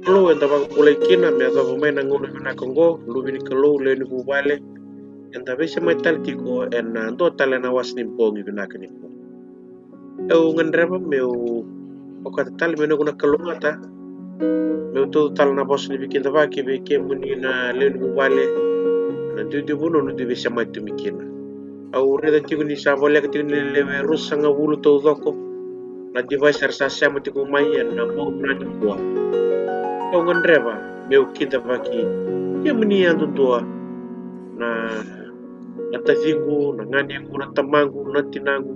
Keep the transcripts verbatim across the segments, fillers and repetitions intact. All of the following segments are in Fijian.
Kalou eda vakabulai kina me yacova mai na gauna vinaka oqo, luve ni Kalou, lewe ni vuvale. Eda veisemati tale tiko ena dua tale na wasa ni bogi vinaka nikua. Au gadreva meu okata tale me noqu na kalougata meu tauca tale na vosa ni veikidavaki vei kemuni na lewe ni vuvale, na duidui vanua ni dui veisemati tu mai kina. Au raica tiko ni sa voleka tiko ni lewe ruasagavulu taucoko na device era sa sema tiko mai ena bogi vinaka nikua. Au gadreva meu kidavaki kemuni yadudua, na na taciqu, na ganequ, na tamaqu, na tinaqu.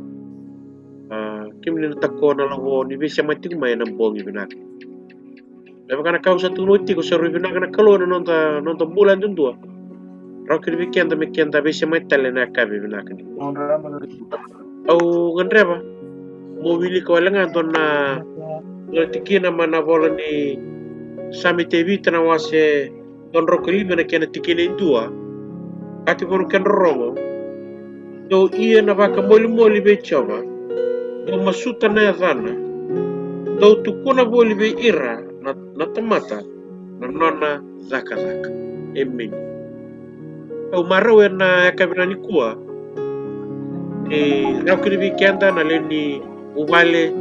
A, kemuni na tako, na lavo ni veisemati tiko mai ena bogi vinaka. Me vaka na ka au sa tukuna oti tiko, sa rui vinaka na Kalou ena noda, noda bula yadudua. Rawa kina vei keda me keda veisemati tale ena yakavi vinaka ni. Au gadreva mo wilika wale ga dua na, dua na tikina mai na vola ni Same i Tevita na wase dua drau ka lima na kena tikina e dua. Ka tiko na kedra rogo: Dou ia na vakamolimoli vei Jiova, dou masuta na yacana, dou tukuna voli vei ira na, na tamata na nona cakacaka. Emeni. Au marau ena yakavi nikua, e rawa kina vei keda na lewe ni vuvale,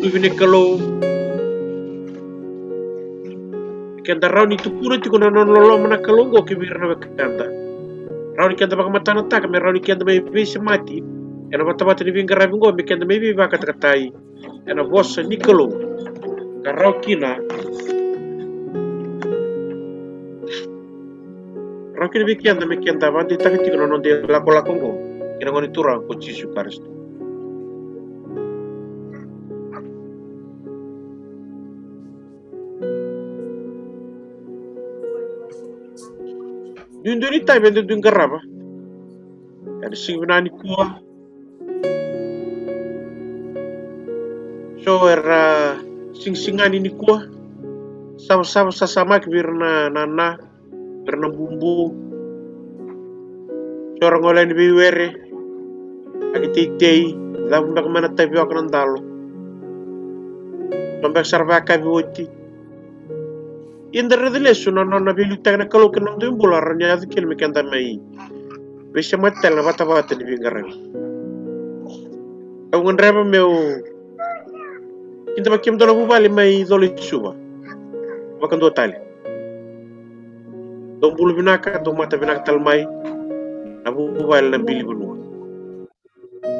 luve ni Kalou, keda rawa ni tukuna tiko na nona loloma na Kalou oqo ki vei ira na wekada. Rawa ni keda vakamatanataka me rawa ni keda mai veisemati ena vatavata ni veiqaravi oqo, me keda mai veivakatakatai ena vosa ni Kalou, ka rawa kina, rawa kina vei keda me keda vakadeitaka tiko na noda ilakolako oqo kei na Gone Turaga ko Jisu Karisito. Duidui ni itavi eda dui qarava ena siga vinaka nikua. So era sigasigani nikua, savasava, sasamaki vei ira na, na, na, vei ira na bubu. So era gole yani veiwere, aki teitei, cavu beka mai na tavioka na dalo. So beka sara vakavi oti. Ia da raica lesu na nona veiliutaki na Kalou kei na noda bula, rawa ni yaco kina me keda mai veisemati tale na vatavata ni veiqaravi. Au gadreva meu kidavaki kemudou na vuvale mai Colo i Suva vakadua tale. Dou bula vinaka, dou mata vinaka tale mai na vuvale na Bilivanua.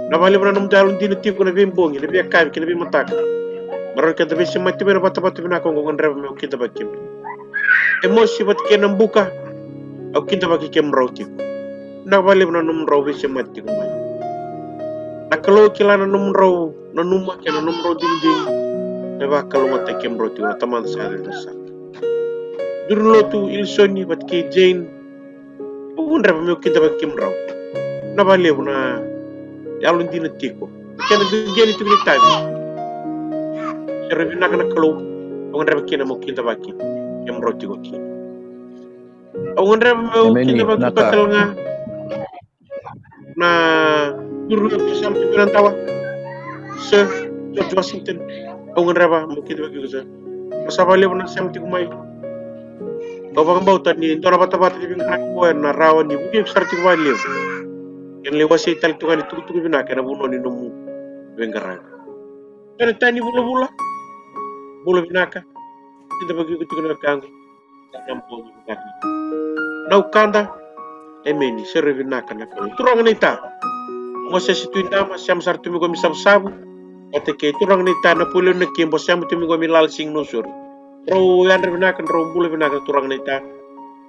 Na vakalevu na nomudou yalodina tiko na veibogi, na veiyakavi kei na veimataka. Me rawa ni keda veisemati mai na vatavata vinaka oqo, au gadreva meu kidavaki kemudou. Emosi vata kei Nabuka, au kidavaki kemudrau tiko. Na vakalevu na nomudrau veisemati tiko mai. Na Kalou kila na nomudrau nanuma kei na nomudrau digidigi. Me vakalougatataki kemudrau tiko na Tamada sa yaco ena sala. Duru ni lotu Ilisoni vata kei Jane, au gadreva meu kidavaki kemudrau. Na vakalevu na yalodina tiko, kena qeqeni tiko na itavi. Se rui vinaka na Kalou, au gadreva kina meu kidavaki kemudrau tiko kina. Au gadreva meu kidavaki tale ga na duru ni lotu sema tiko na dawa, Sir George Washington. Au gadreva meu kidavaki iko, Sir. Sa vakalevu na sema tiko mai. Au vakabauta ni dua na vatavata ni veiqaravi oqo ena rawa ni vukei iko sara tiko vakalevu. Ena lai wasei tale tiko ga na itukutuku vinaka ena vanua ni nomu veiqaravi. Ena tani vulavula, bula vinaka. Kidavaki iko tiko na wekaqu. Naukada. Emeni. Se rui vinaka na Kalou. Turaga naita, Mosese Tuidama, sema sara tu mai qo mai Savusavu. Vata kei turaga naita Napoleon Nakibo, sema tu mai qo mai Lalasigi, Nausori. Drau yadra vinaka, drau bula vinaka turaga naita.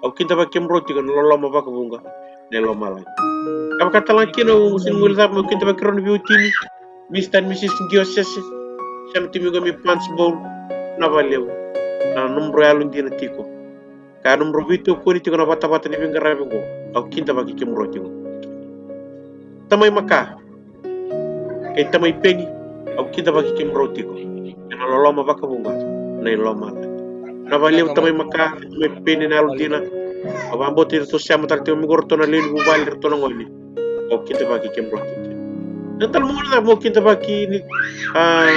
Au kidavaki kemudrau tiko na loloma vakavuqa, na lomalagi. Ka vaka tale ga kina au sega ni guilecava meu kidavaki rau na veiwatini, Mister and Missus Diocese, sema tu mai qo mai Punchbowl. Na vakalevu na nomudrau yalodina tiko, ka nomudrau veitokoni tiko na vatavata ni veiqaravi oqo. Au kidavaki kemudrau tiko. Tamai Maka kei Tamai Peni, au kidavaki kemudrau tiko ena loloma vakavuqa, na lomalagi. Na vakalevu Tamai Maka, Tamai Peni na yalodina. Au vakabauta ni ratou sema tale tiko mai qo ratou na lewe ni vuvale, ratou na gone. Au kidavaki kemudrau tiko. Na tale mo guilecava meu kidavaki ni, a,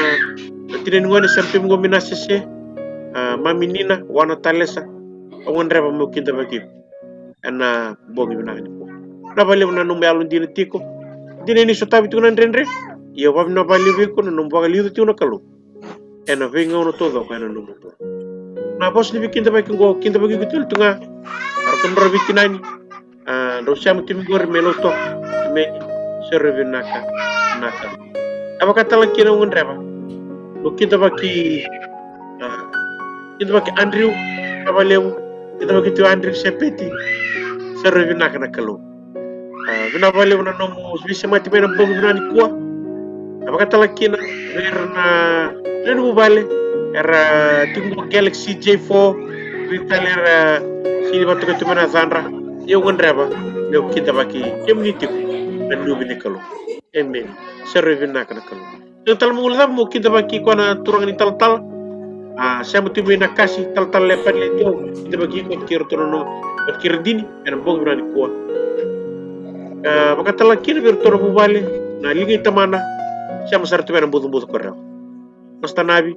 Na tina ni gone, sema tiko mai qo mai Nasese, a, mami Nina, wana Talesa, au gadreva meu kidavaki iko ena bogi vinaka nikua. Vinaka vakalevu na nomu yalodina tiko. Dina ni sotavi tiko na dredre, ia au vakavinavinaka vakalevu vei iko na nomu vakaliuca tiko na Kalou ena veigauna taucoko ena nomu bula. Na vosa ni veikidavaki oqo, kidavaki iko tale tu ga, a, ratou na veitinani, a, drau sema tiko mai qori me Lautoka, me Sere vinaka na Kalou. A, vakatale kina au gadreva meu kidavaki, a, kidavaki Andrew, vinaka vakalevu, kidavaki tiko Andrew Sepeti, Sere vinaka na Kalou. A, vinaka vakalevu na nomu veisemati mai na bogi vinaka nikua. A, vakatale kina vei ira na lewe ni vuvale era tiko qo, Galaxy J four, vei tale era sini vatoka tu mai na cadra. Ia au gadreva meu kidavaki kemuni tiko na luve ni Kalou. Emeni. Sere vinaka na Kalou. Sega tale mo guilecava mo kidavaki koya na turaga ni talatala. A, sema tiko mai Nakasi, talatala Lepani Leitio, kidavaki iko vata kei iratou na nomu, vata kei Radini ena bogi vinaka nikua. A, vakatale kina vei iratou na vuvale, na liga i tamana, sema sara tu mai na bucabuca ko Rewa. Master Navi,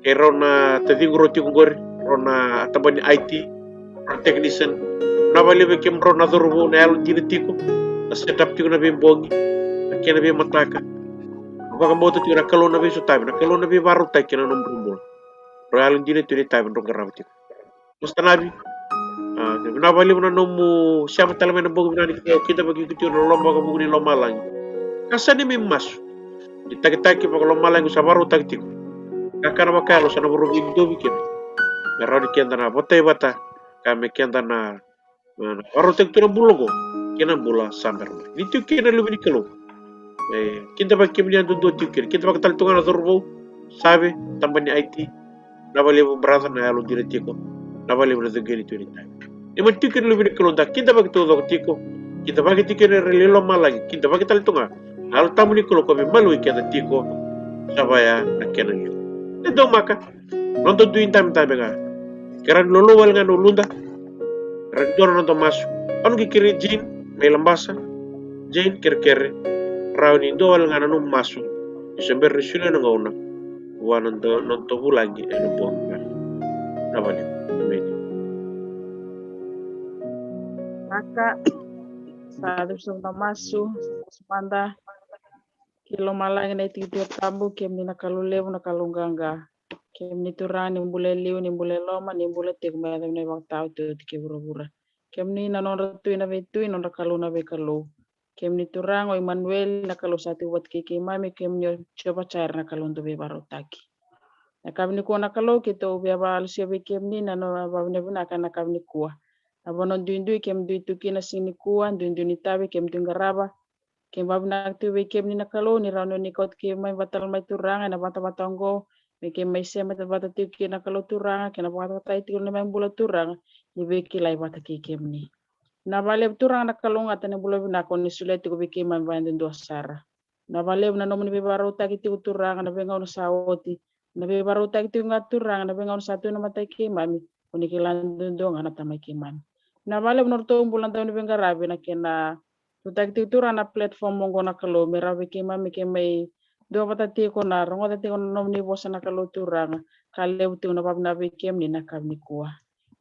kei rau na taciqu rau tiko qori, rau na tabana ni I T, rau na technician. Vinaka vakalevu vei kemudrau na cauravou na yalodina tiko, na set up tiko na veibogi, na kena veimataka. Vakabauta tiko na Kalou na veisotavi, na Kalou na veivakarautaki ena nomudrau bula. Drau yalodina tiko na itavi drau qarava tiko. Master Navi, a, vinaka vakalevu na nomu sema tale mai na bogi vinaka nikua, kidavaki iko tiko na loma vakavuku ni lomalagi. Ka sa neimami masu ni takitaki vakalomalagi au sa vakarautaka tiko. Kakana vakayalo sa na vakarau veidovi kina me rawa ni keda na votai vata, ka me keda na, na vakarautaki tu na bula oqo kei na bula sa bera mai. Ni tiko kina na luve ni Kalou. E, kidavaki kemuni yadudua tiko kina, kidavaki tale tu ga na cauravou Save, tabana ni I T. Vinaka vakalevu brother na yalodina tiko. Vinaka vakalevu na caqeni tu ni tavi. Ni mani tiko kina na luve ni Kalou, da kidavaki taucoko tiko. Kidavaki tiko kina na lewe i lomalagi, kidavaki tale tu ga na Yalo Tabu ni Kalou ka veimaliwai keda tiko. Sa vaya na kena liu. E daumaka noda dui dabedabe ga. Kerea ni lolou wale ga na uluda. Kerea ni dua na noda masu. Au na qai kerei Jane mai Labasa. Jane, kerekere, rawa ni dua wale ga na nomu masu ni se bera ni solia na gauna vua na noda vulagi ena bogi vinaka. Vinaka vakalevu. Emeni. Vinaka. Sa cuva na masu, sa masu mada. Kei lomalagi na itikotiko tabu, kemuni na Kalou levu, na Kalou qaqa. Kemuni Turaga ni bula e liu, ni bula e loma, ni bula tiko me yaco na ivakataotioti kei vuravura. Kemuni na nodra Tui na veitui, nodra Kalou na veikalou. Kemuni Turaga o Imanueli, na Kalou sa tiko vata kei keimami, kemuni o Jiova Jaira, na Kalou dau veivakarautaki. Na yakavi nikua na Kalou, keitou via vakalesuya vei kemuni na nona vakavinavinaka na yakavi nikua. Na vanua duidui kemudou tu kina siga nikua, duidui ni tavi kemudou qarava. Keimami vakavinavinaka tiko vei kemuni na Kalou ni rawa ni o ni kauti keimami vata tale mai Turaga ena vatavata oqo, me keimami sema vata tiko kina na Kalou Turaga, kei na vakatavata tiko na neimami bula Turaga, ni veikilai vata kei kemuni. Vinaka vakalevu Turaga na kalougata ni bula vinaka o ni solia tiko vei keimami vakayadudua sara. Vinaka vakalevu na nomuni veivakarautaki tiko Turaga na veigauna sa oti, na veivakarautaki tiko ga Turaga na veigauna sa tu ena mata i keimami, o ni kila duadua ga na Tama i keimami. Vinaka vakalevu na nodratou bula na dauniveiqaravi, na kena tutaki tiko Turaga na platform oqo na Kalou, me rawa vei keimami, me keimami duavata tiko na rogoca tiko na nomuni vosa na Kalou Turaga, ka levu tiko na vakavinavinaka vei kemuni na yakavi nikua.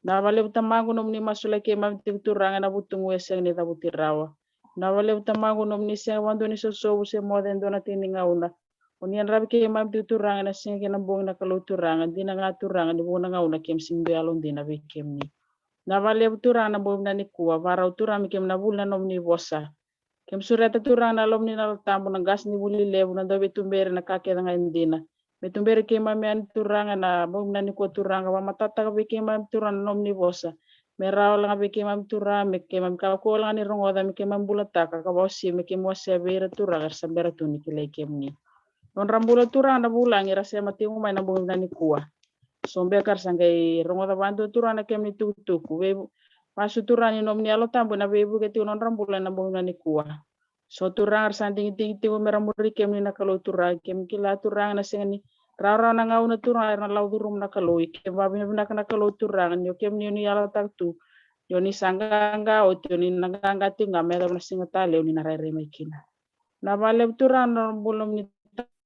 Vinaka vakalevu Tamaqu nomuni masulaki keimami tiko Turaga ena vutugu e sega ni cavuti rawa. Vinaka vakalevu Tamaqu nomuni sega vakadua ni sosovu se moce e dua na tiki ni gauna. O ni yadravi keimami tiko Turaga ena siga kei na bogi na Kalou Turaga, dina ga Turaga ni vuqa na gauna keimami sega ni dau yalodina vei kemuni. Vinaka vakalevu Turaga na bogi vinaka nikua, vakarau Turaga me keimami na vuli na nomuni vosa. Keimami sureta Turaga na Yalomuni na Yalo Tabu, na qasenivuli levu, na dauveituberi ena ka kece ga e dina. Me tuberi keimami yani Turaga ena bogi vinaka nikua Turaga, vakamatatataka vei keimami Turaga na nomuni vosa. Me rawa wale ga vei keimami Turaga, me keimami kakua wale ga ni rogoca, me keimami bulataka, ka vakaotia me keimami wasea vei ira Turaga era sa bera tu ni kilai kemuni. Nodra bula Turaga na vulagi era sema tiko mai na bogi vinaka nikua. So beka era sa qai rogoca vakadua Turaga na kemuni tukutuku. Vei, masu Turaga ni nomuni Yalo Tabu ena veivuke tiko nodra bula ena bogi vinaka nikua. So Turaga era sa digidigi tiko mera muri kemuni na Kalou Turaga, keimami kila Turaga na sega ni rawarawa na gauna Turaga era na lako curuma na Kalou, ia keimami vakavinavinaka na Kalou Turaga ni o kemuni o ni yalataka tu ni o ni sa qaqa oti, o ni na qaqa tiko ga me yacova na siga talei o ni na rairai mai kina. Vinaka vakalevu Turaga na bula ni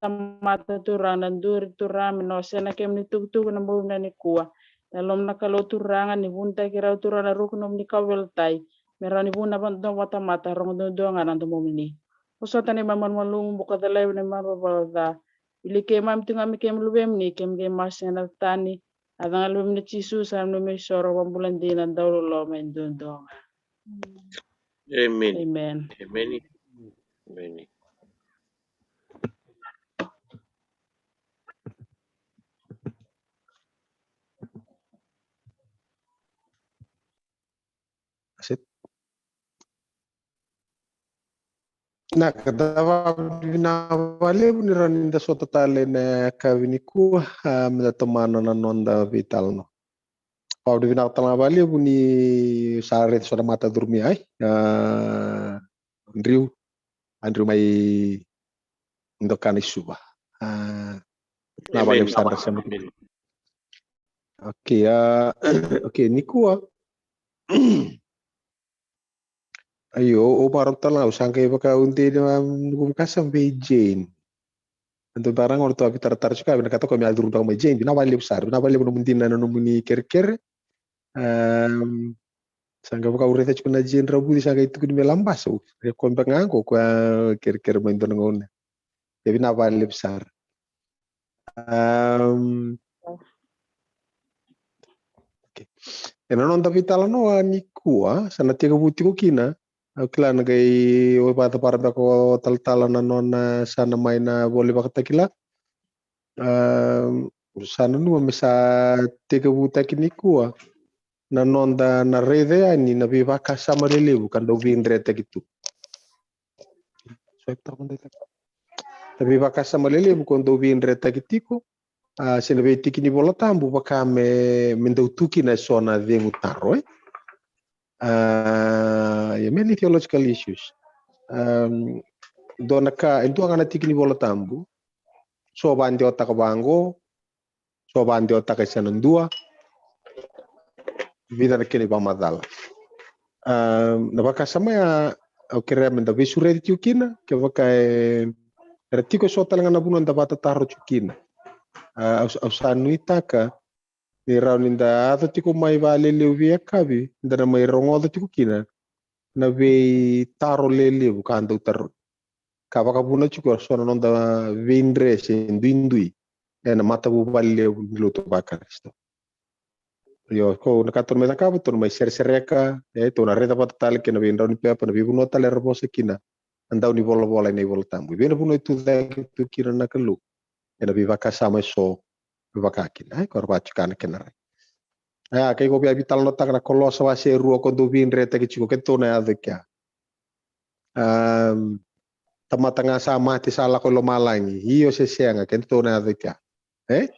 tamata Turaga, na duri Turaga me na wasea na kemuni tukutuku na bogi nikua. Yalomuni na Kalou Turaga, ni vunitaki rau Turaga na ruku nomuni kauveilatai, me rawa ni vuna vata na tamata, rogo duadua ga na domomuni. Vosota na neimami malumalumu, bokoca laivi na neimami vavaca. Vili keimami tu ga me keimami luvemuni, keimami qai masu ena tani. A cagana luvemuni Jisu, sa na neimami isoro, vakabula dina, dauloloma e duadua ga. Emeni. Emeni. Emeni. Emeni. That's it. Na ka da vakavinavinaka vakalevu ni rawa ni da sota tale na yakavi nikua, a, me da tomana na noda veitalanoa. Vakavinavinaka tale ga vakalevu ni sa raica so na matacurumi ai, a, Andrew, Andrew mai Dokana i Suva. A, na vakalevu sa da sema tiko. Okay, a, okay, nikua. Io, au vakarau tale ga, au sa qai vaka au dei na noqu vakasama vei Jane. Eda bera ga tou a veitaratara tiko, vinakata ko me a curu beka mai Jane, vinaka vakalevu sara, vinaka vakalevu nomuni dina na nomuni kerekere. Am, sa qai vaka au raica tiko na Jane Ravuci, sa qai tukuni me Labasa, au raica ko beka ga qo, ko a kerekere mai dua na gauna. Ia vinaka vakalevu sara. Am, okay. Ena noda veitalanoa nikua, sa na tekivu tiko kina. Au kila na qai, o vakacavara beka o talatala na nona sana mai na vola iVakatakila. Am, sa nanuma me sa tekivutaki nikua na noda na raica yani na veivakasama lelevu ka dau veidretaki tu. Na veivakasama lelevu ka dau veidretaki tiko, a, se na veitiki ni Vola Tabu vaka me, me dau tu kina eso na cegu taro, e? A, ia many theological issues. Am, dua na ka, e dua ga na tiki ni Vola Tabu, so vakadewataka vaqo, so vakadewataka e sa na dua, vica na kena ivakamacala. A, na vakasama ya, au kerea me da veisureti tiko kina, kevaka e, era tiko eso tale ga na vanua da vakatataro tiko kina. A, au, au sa nuitaka ni rawa ni da yaco tiko mai vakalelevu veiyakavi, da na mai rogoca tiko kina na veitaro lelevu ka dau tarogi, ka vakavuna tiko eso na noda veidre se duidui ena matavuvale levu ni lotu vaKarisito. Io, ko na ka tou na mai cakava, tou na mai seresereka, e, tou na raica vata tale kei na veidrau ni pepa, na veivanua tale era vosa kina na dau ni volavola ena iVola Tabu. Vei na vanua e tu cake tu kina na Kalou ena veivakasama eso, vaka kina, e, ko ra vakatikana kena rai. A, kai ko via veitalanoataka na Kolosa wase rua ko dau veidretaki tiko, keitou na yaco i kea. Am, tamata ga sa mate sa lako i lomalagi, io se sega, keitou na yaco i kea. E?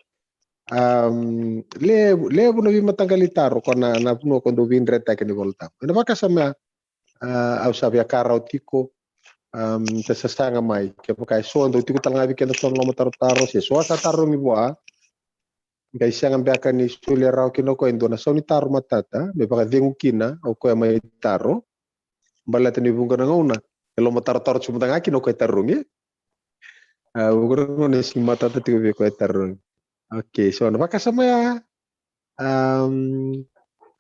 Am, levu, levu na veimataqali taro ko na, na vanua ko dau veidretaki ni Vola Tabu. Ena vakasama ya, a, au sa via karau tiko, am, da sasaga mai, kevaka eso dau tiko tale ga vei keda so na lomatarotaro, se so a sa tarogi vua, qai sega beka ni solia rawa kina o koya e dua na sau ni taro matata me vakacegu kina o koya mai taro, baleta ni vuqa na gauna e lomatarotaro tiko mada ga kina o koya e tarogi. A, vuqa na gauna e sega ni matata tiko vei koya e tarogi. Okay, so na vakasama ya, am,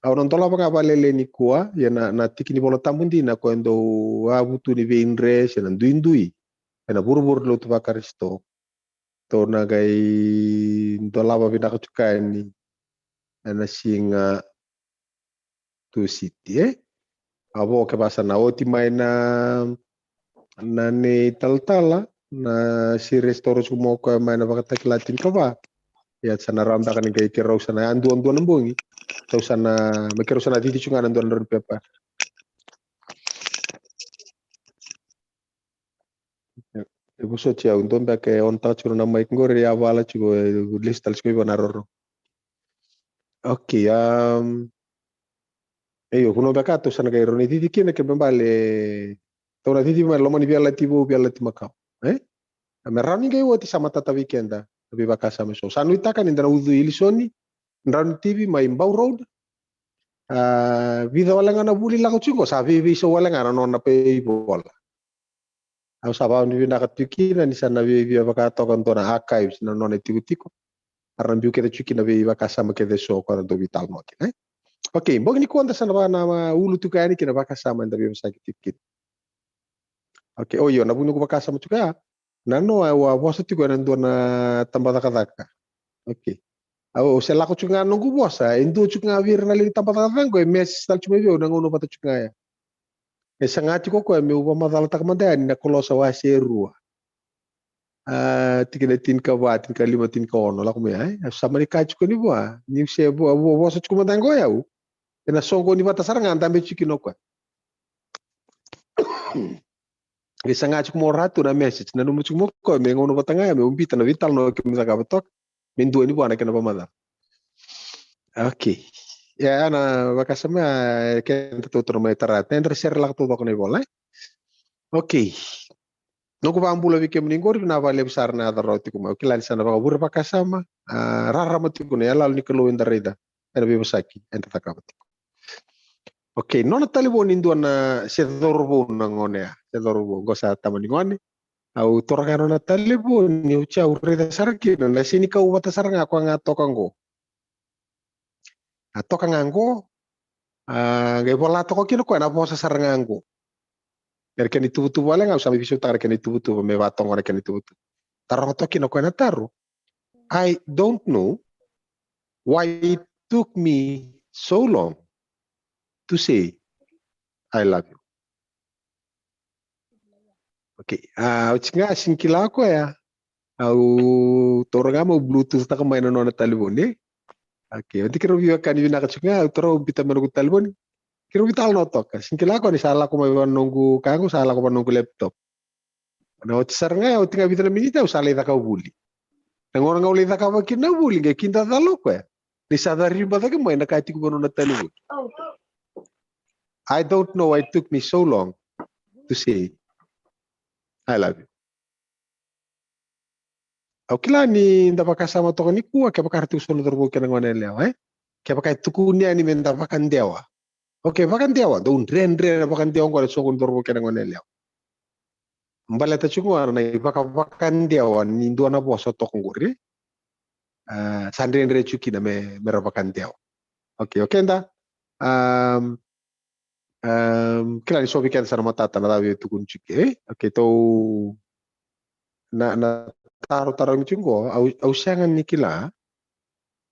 au na dolava ga vakalailai nikua, ia na, na tiki ni Vola Tabu dina ko e dau yavutu ni veidre se na duidui ena vuravura ni lotu vaKarisito. Tou na qai dolava vinaka tiko yani ena siga Tusiti, e? A vo kevaka sa na oti mai na, na nei talatala na series toro tiko mo koya mai na Vakatakila tinikava. Ia sa na rawa beka ni qai keirau sa na yaduadua na bogi. Tou sa na, me keirau sa na cici tiko ga na dua na drau ni pepa. E vosoti au, dua beka e on taka tiko na mic qori, e yavala tiko, e lesu tale tiko i vana roro. Okay, um, io, vanua beka tou sa na qai rawa ni cici kina ke bale, tou na cici mai loma ni Veiyalayalati Vou, Veiyalayalati Makawa, e? Me rawa ni qai oti sa matata vei keda na veivakasama eso. Sa nuitaka ni da na ucui Ilisoni, drau ni T V mai Bau Road. A, vica wale ga na vuli lako tiko, sa veiveisau wale ga na nona pe ivola. Au sa vakavinavinaka tiko kina ni sa na via, via vakatoka dua na archives na nona itikotiko. Era na biu kece tiko kina veivakasama kece eso ko era dau veitalanoa kina, e? Okay, bogi nikua da sa na vaka na ulu tiko yani kina vakasama eda veivosaki tiko kina. Okay, o io, na vu ni noqu vakasama tiko ya. Na noa au a vosa tiko ena dua na tabacakacaka. Okay. Au se lako tiko ga noqu vosa, e dua tiko ga vei ira na lewe ni tabacakacaka qo e message tale tiko mai vei au na gauna vata tiko ga ya. E saga tiko o koya meu vakamacalataka mada yani na Kolosa wase e rua. A, tikina e tinikava, tinikalima, tinikaono, lako mai ya, e? Au sa mani kaya tiko ni vua, niu se vo-, vo-, vosa tiko mada qo o yau. Ena soqoni vata sara ga dabe tiko kina o koya. E saga tiko mo ratu na message, nanuma tiko mo koya me gauna vata ga ya meu biuta na veitalanoa keimami cakava toka. Me dua ni vua na kena vakamacala. Okay. Ia, na vakasama ya, e, keda tautaura mai tara. Eda sere lako taucoko na ivola, e? Okay. Noqu vakabula vei kemuni qori, vinaka vakalevu sara na yaco rawa tiko mai. Au kila ni sa na vakavure vakasama, a, rarama tiko na iyaloyalo ni Kalou eda raica ena veivosaki eda cakava tiko. Okay, nona talevoni dua na, se cauravou na gone ya, se cauravou, qo sa tama ni gone. Au taura ga nona talevoni, oti au raica sara kina na senikau vata sara ga koya ga toka qo. A toka ga qo, a, qai vola toka kina o koya na vosa sara ga qo. Era kena ituvatuva wale ga, au sa mai veisautaka na kena ituvatuva, me vatoka na kena ituvatuva. Taroga toka kina o koya na taro. I don't know why it took me so long to say I love you. Okay, a, oti ga sega ni kila o koya. Au taura ga meu Bluetooth taka mai na nona talevoni, e? Okay, oti keirau veiwekani vinaka tiko ga, au taura au biuta mai noqu talevoni. Keirau veitalanoa toka. Sega ni kila o koya ni sa lako mai vua noqu, ka qo sa lako vua noqu laptop. Na oti sara ga ya, oti ga vica na miniti au sa lai caka vuli. Na gauna ga au lai cakava kina na vuli, qai kidacala o koya ni sa cariba cake mai na ka e tiko vua nona talevoni. I don't know why it took me so long to say I love you. Au kila ni da vakasama toka nikua, kevaka era tu so na cauravou kei na gone yalewa, e? Kevaka e tukuni yani me da vakadewa. Okay, vakadewa, dau dredre na vakadewa qo na soqo ni cauravou kei na gone yalewa. Baleta tiko ga na ivakavakadewa ni dua na vosa toka qori. A, sa dredre tiko kina me, me ra vakadewa. Okay, okay, da. Um, um, kila ni so vei keda sa na matata na cava e tukuni tiko, e? Okay, tou na, na taro tarogi tiko qo, au, au sega ni kila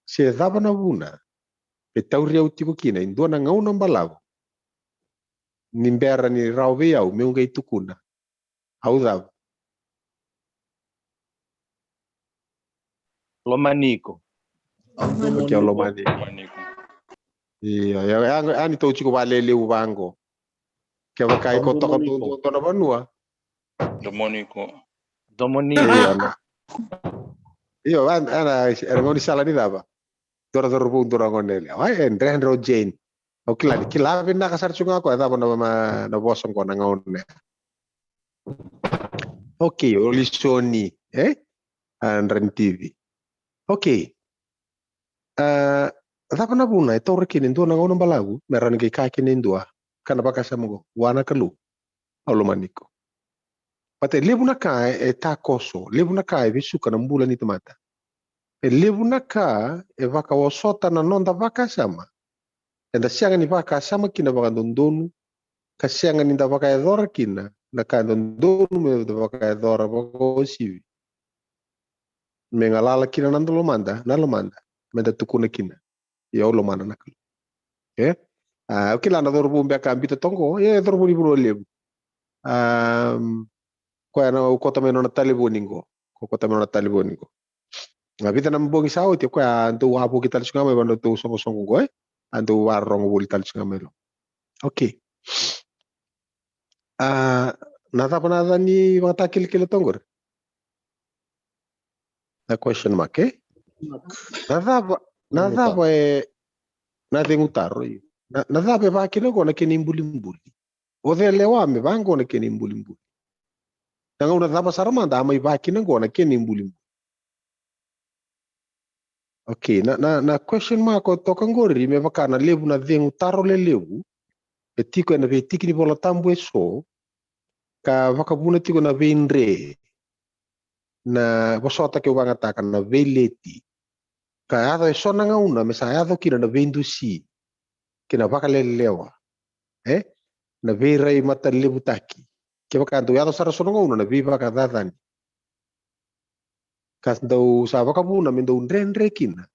se cava na vuna e tauri au tiko kina e dua na gauna balavu ni bera ni rawa vei au meu qai tukuna au cava. Lomani iko. Okay, au lomani iko. Lomani iko. Io, io, io, ni tou tiko vakalelevu vaqo. Kevaka iko toka duadua dua na vanua. Domoni iko. Domoni. Io, na. Io, ana, ana, era gaunisala ni cava? Dua na cauravou, dua na gone yalewa. Ai, e dredre o Jane. Au kila ni kila vinaka sara tiko ga o koya cava na, na, na vosa qo na gauna ya. Okay, o Lisoni, e? A, Drani T V. Okay. A, cava na vuna e taura kina e dua na gauna balavu me rawa ni qai kaya kina e dua, ka na vakasama qo, vua na Kalou, au lomani iko. Baleta e levu na ka e takoso, levu na ka e vesuka na bula ni tamata. E levu na ka e vakaosota na noda vakasama. Eda sega ni vakasama kina vakadodonu, ka sega ni da vakayacora kina na ka e dodonu me da vakayacora vakauasivi. Me galala kina na lomada, na lomada, me da tukuna kina, io, au lomana na Kalou. E? A, au kila na cauravou beka a biuta toka qo, e, cauravou ni Vanua Levu. A, koya na, au kauta mai nona talevoni qo. Ko kauta mai nona talevoni qo. A, vica na bogi sa oti, o koya a dau wavoki tale tiko ga mai vua na nodatou soqosoqo qo, e? A dau vakarorogo voli tale tiko ga mai lo. Okay. A, na cava na yaca ni ivakatakilakila toka qori? Na question mark, e? Na cava, na cava e, na cegu taro, io. Na, na cava e vaka kina qo na kena ibulibuli? O cei yalewa me vaka qo na kena ibulibuli? Na gauna cava sara mada a mai vaka kina qo na kena ibulibuli? Okay, na, na, na question mark toka qori me vaka na levu na cegu taro lelevu e tiko ena veitiki ni Vola Tabu eso, ka vakavuna tiko na veidre, na vosota ke u vagataka na veileti, ka yaco e so na gauna me sa yaco kina na veidusi kei na vakalelewa, e, na veiraimata levutaki. Kevaka dau yaco sara so na gauna na veivakacacani, ka dau sa vakavuna me dau dredre kina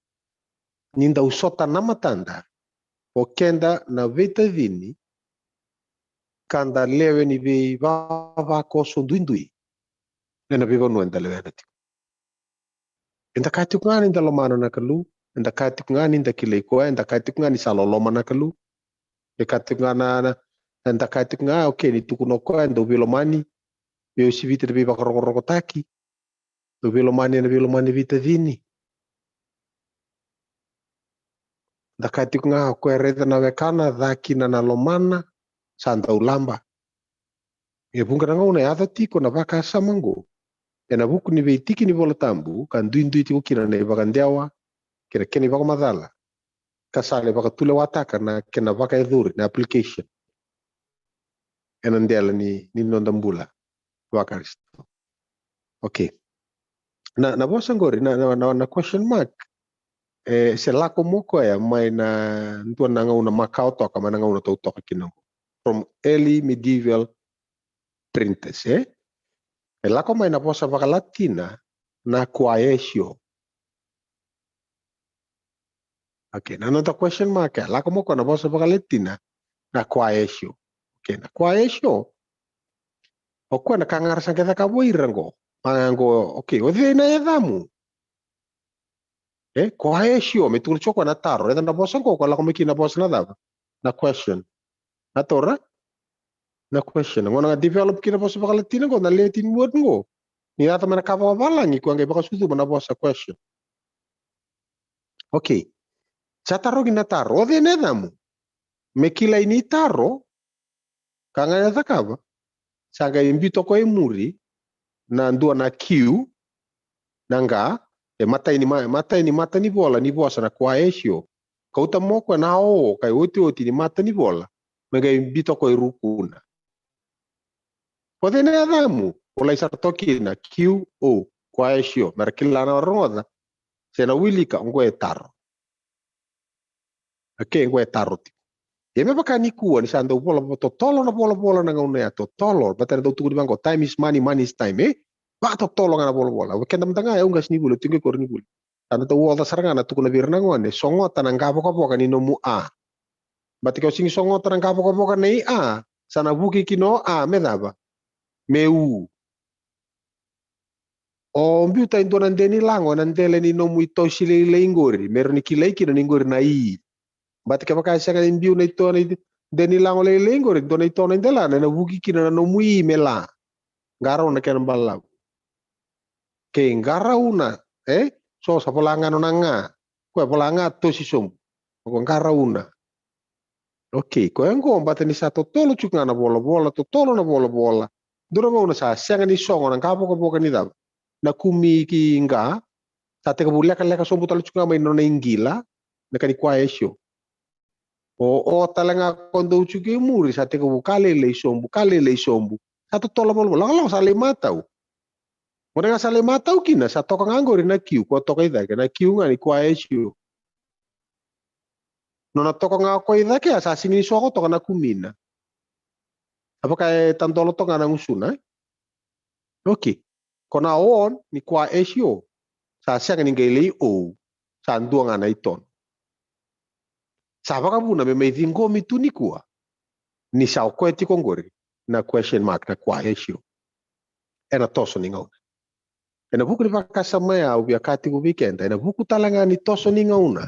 ni dau sota na matada o keda na veitacini, ka da lewe ni veivavakoso duidui ena veivanua eda lewena tiko. Eda kaya tiko ga ni da lomana na Kalou, eda kaya tiko ga ni da kilai koya, eda kaya tiko ga ni sa loloma na Kalou. E kaya tiko ga na, na, eda kaya tiko ga, okay, ni tukuna o koya, dau veilomani, me uasivita na veivakarokorokotaki, dau veilomani ena veilomani veitacini. Da kaya tiko ga o koya e raica na wekana, ca kina na lomana, sa dau laba. E vuqa na gauna e yaco tiko na vakasama oqo ena vuku ni veitiki ni Vola Tabu, ka duidui tiko kina na ivakadewa kei na kena ivakamacala, ka sa lai vakatulewataka na kena vakayacori na application ena dela ni, ni noda bula vaKarisito. Okay. Na, na vosa qori, na, na, na, na question mark, e, se lako mo koya mai na dua na gauna makawa toka, mai na gauna tou toka kina qo. From early medieval printers, e? E lako mai na vosa vakaLatina na quaesio. Okay, na noda question mark, e lako mo koya na vosa vakaLatina na quaesio. Okay, na quaesio, o koya na ka ga ra sa qai cakava o ira qo. Ma qo, okay, o cei na yacamu? E, quaesio, me tukuna tiko o koya na taro. Raica na vosa qo, ko lako mai kina na vosa na cava? Na question. Na taura? Na question. Gauna ga develop kina na vosa vakaLatina qo, na Latin word qo, ni yaco mai na ka vakavalagi, koya qai vakasucuma na vosa question. Okay. Sa tarogi na taro, o cei na yacamu? Me kilai ni taro, ka ga e cakava, sa qai biuta o koya e muri na dua na Q, na qa, e matai ni ma-, matai ni matanivola ni vosa na quaesio. Kauta mo koya na O, ka iotioti ni matanivola, me qai biuta o koya e rukuna. O cei na yacamu? O lai sara toka kina Q O, quaesio, me ra kila na rogoca se na wilika, oqo e taro. Okay, oqo e taro tiko. Ia me vaka nikua ni sa dau vola, totolo na volavola na gauna ya, totolo, baleta na dau tukuni vaqo, time is money, money is time, e? Vakatotolo ga na volavola. O keda mada ga, au qasenivuli, au tu qo i koronivuli. Sa da dau oca sara ga na tukuna vei ira na gone, sogota na qavokavoka ni nomu A. Baleta ke o sega ni sogota na qavokavoka nei A, sa na vuki kina o A me cava? Me U. O biuta e dua na de ni lago ena dela ni nomu itosi lailai qori, me rawa ni kilai kina ni qori na I. Baleta kevaka e sega ni biu na ito na i-, de ni lago lailai qori, dua na ito na i delana, ena vuki kina na nomu I me la. Qarauna na kena balavu. Kei qarauna, e? So sa vola ga nona ga. Koya vola ga tosi sobu. Ko qarauna. Okay, koya qo baleta ni sa totolo tiko ga na volavola, totolo na volavola. Dua na gauna sa sega ni sogo na qavokavoka ni cava? Na kumi ki qa, sa tekivu lekaleka sobu tale tiko ga mai na nona iqila, na ka ni quaesio. O, o tale ga ko dau tiko i muri, sa tekivu ka lailai sobu, ka lailai sobu. Sa totolo volavola, lakolako sa lai matau. Gona ga sa lai matau kina, sa toka ga qori na Q, ko toka i cake, na Q ga ni quaesio. Nona toka ga ko i cake, a sa sega ni sogo toka na kumina. A vaka e tadolo toka ga na gusuna, e? Okay. Ko na O ni quaesio, sa sega ni qai lai O, sa dua ga na itono. Sa vakavuna me mai ciqomi tu nikua ni sa o koya tiko qori na question mark, na quaesio. Ena toso ni gauna. Ena vuku ni vakasama ya au via kaya tiko vei keda, ena vuku tale ga ni toso ni gauna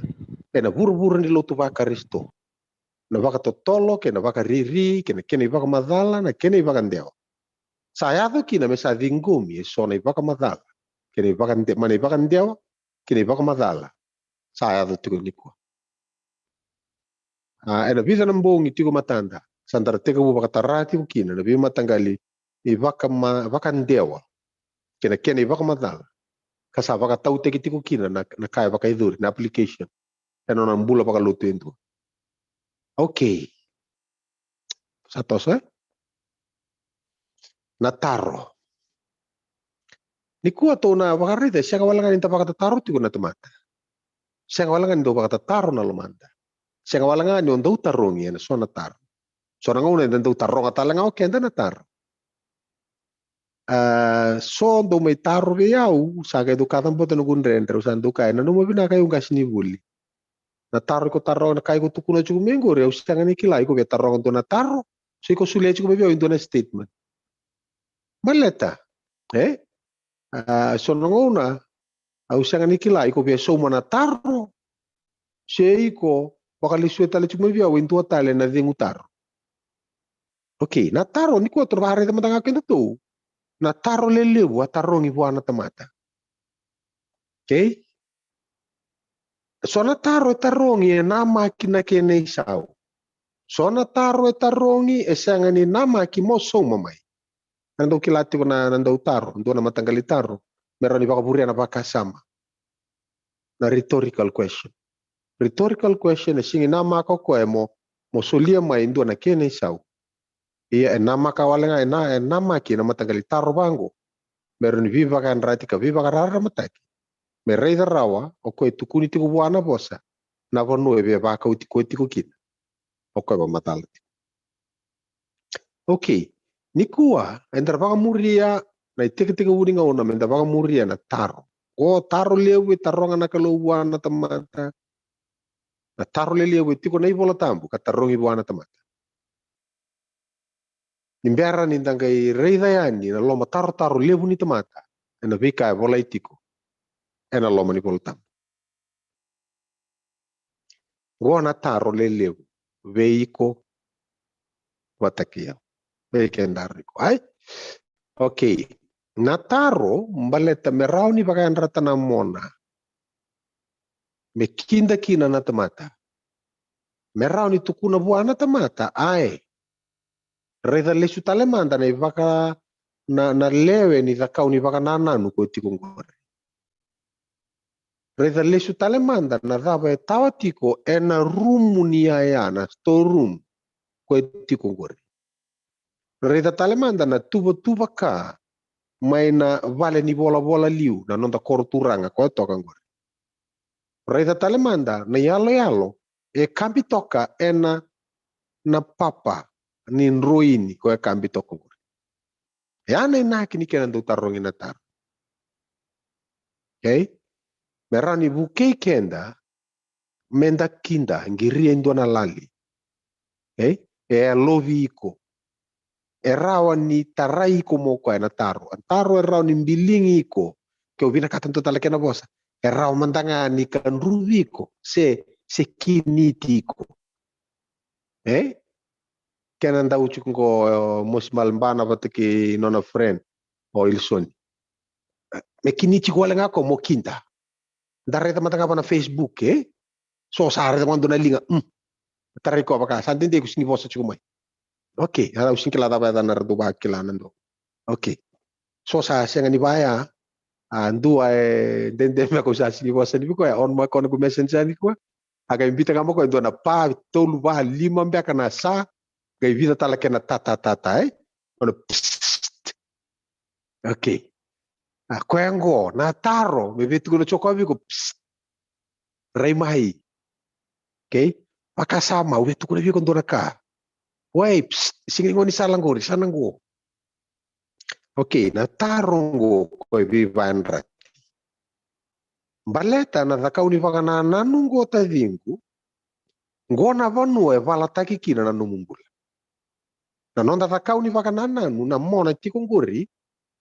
ena vuravura ni lotu vaKarisito, na vakatotolo kei na vakariri kei na kena ivakamacala, na kena ivakadewa, sa yaco kina me sa ciqomi e so na ivakamacala kei na ivakade-, mai na ivakadewa kei na ivakamacala sa yaco tiko nikua. A, ena vica na bogi tiko matada, sa da ra tekivu vakatara tiko kina na veimataqali ivakama-, vakadewa kei na kena ivakamacala, ka sa vakatautaki tiko kina na, na ka e vakaicori, na application ena nona bula vakalotu e dua. Okay. Sa toso, e? Na taro. Nikua tou na vakaraica, e sega wale ga ni da vakatataro tiko na tamata. Sega wale ga ni dau vakatataro na lomada. Sega wale ga ni o dau tarogi ena so na taro. So na gauna eda dau taroga tale ga o keda na taro. A, so dau mai taro vei au, sa qai dau kaca bota noqu dredre, au sa dau kaya, nanuma vinaka, au qasenivuli. Na taro iko taroga, na ka iko tukuna tiko mai qori, au sega ni kila, iko via taroga dua na taro, se iko solia tiko mai vei au e dua na statement. Baleta, e? A, so na gauna, au sega ni kila, iko via sauma na taro, se iko vakalesuya tale tiko mai vei au e dua tale na cegu taro. Okei, na taro nikua tou na vakaraica mada ga o kedatou. Na taro lelevu a tarogi vua na tamata. Okei? So na taro e tarogi e namaki na kena isau. So na taro e tarogi e sega ni namaki mo sauma mai. Na dau kila tiko na, na dau taro, dua na mataqali taro, me rawa ni vakavuria na vakasama. Na rhetorical question. Rhetorical question e sega ni namaka o koya mo, mo solia mai e dua na kena isau. Ia e namaka wale ga, e na, e namaki na mataqali taro vaqo. Me rawa ni veivakayadrati ka veivakararamataki. Me raica rawa o koya e tukuni tiko vua na vosa na vanua e via vakauti koya tiko kina. O koya e vakamacala tiko. Okei. Nikua, eda vakamuria na itekitekivu ni gauna, meda vakamuria na taro. O taro levu e taroga na Kalou vua na tamata. Na taro lelevu e tiko na iVola Tabu ka tarogi vua na tamata. Ni bera ni da qai raica yani na loma tarotaro levu ni tamata ena veika e volai tiko ena loma ni Vola Tabu. Qo na taro lelevu vei iko vata kei au, vei keda riko. Ai? Okei. Na taro, baleta me rawa ni vakayadrata na mona. Me kida kina na tamata. Me rawa ni tukuna vua na tamata, ai. Raica lesu tale mada na ivaka na, na lewe ni cakau ni vakanananu ko tiko qori. Raica lesu tale mada na cava e tawa tiko ena rumu ni yaya, na store room ko tiko qori. Raica tale mada na tuvatuva ka mai na vale ni volavola liu, na noda koro turaga ko e toka qori. Raica tale mada na iyaloyalo e kabi toka ena, na papa ni droini ko e kabi toka qori. E a na inaki ni kena dau tarogi na taro. Okei? Me rawa ni vukei keda, meda kida, qiria e dua na lali. Okei? E yalovi iko. E rawa ni tarai iko mo koya na taro. A taro e rawa ni biligi iko. Ke o vinakata dua tale kena vosa. E rawa mada ga ni kadruvi iko. Se, se kiniti iko. E? Kena dau tiko qo, e, mosi malbana vata kei nona friend, o Ilsoni. Me kiniti iko wale ga ko mo kida. Da raica mada ga va na Facebook, e? So sa raica mada na liga, mm. Tarai ko vaka, sa dede ko sigi vosa tiko mai. Okei, a au sigi kila cava yacana ra dau vakila na dou. Okei. So sa sega ni vaya, a dua e dede me ko sa sigi vosa ni viko, e on ma ko na ko messenger ni ko. A qai bita ga ma ko e dua na pa, tolu, va, lima beka na sa, qai vica tale kena ta, ta, ta, ta, e? Ona psst. Okei. A koya qo, na taro, me vei tukuna tiko viko, psst. Rai mai. Okei? Vakasama, au vei tukuna viko dua na ka. Wai, psst, sega ni goni sala qori, sa na qo. Okei, na taro qo ko e veivayadrati. Baleta na cakau ni vakanananu qo taciqu, qo na vanua e valataki kina na nomu bula. Na noda cakau ni vakanananu, na mona tiko qori,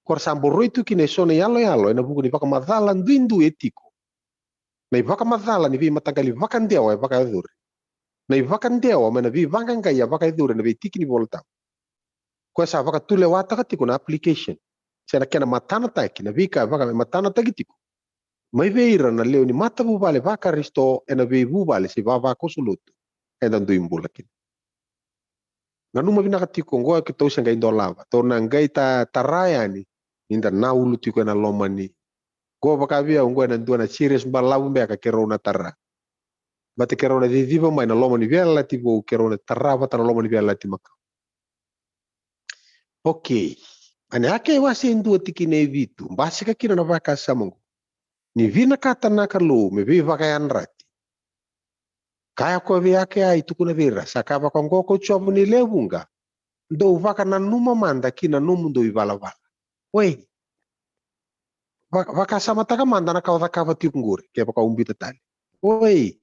ko ra sa boroi tu kina e so na iyaloyalo, ena vuku ni vakamacala duidui e tiko. Na ivakamacala ni veimataqali vakadewa e vakayacori. Na ivakadewa mai na veivaqaqai a vakayacori ena veitiki ni Vola Tabu. Koya sa vakatulewataka tiko na application. Se na kena matanataki, na veika e vaka e matanataki tiko. Mai vei ira na lewe ni matavuvale vaKarisito ena veivuvale se vavakoso lotu. Eda dui bula kina. Nanuma vinaka tiko, qo keitou se qai dolava. Tou na qai ta, tara yani, ni da na ulu tiko ena loma ni. Qo vaka vei au, qo ena dua na serious balavu beka keirau na tara. Baleta keirau na ciciva mai na loma ni veiyalayalati vou, keirau na tara vata na loma ni veiyalayalati makawa. Okei. Ena Hake wase e dua tikina e vitu, basika kina na vakasama oqo. Ni vinakata na Kalou me veivakayadrati, kaya o koya vei Hake, tukuna vei ira, sa kaya vaka oqo ko Jiova ni lewe vuqa, dou vakananuma mada ki na nomudou ivalavala. Oi. Va-, vakasamataka mada na ka o cakava tiko qori, kevaka o biuta tale. Oi.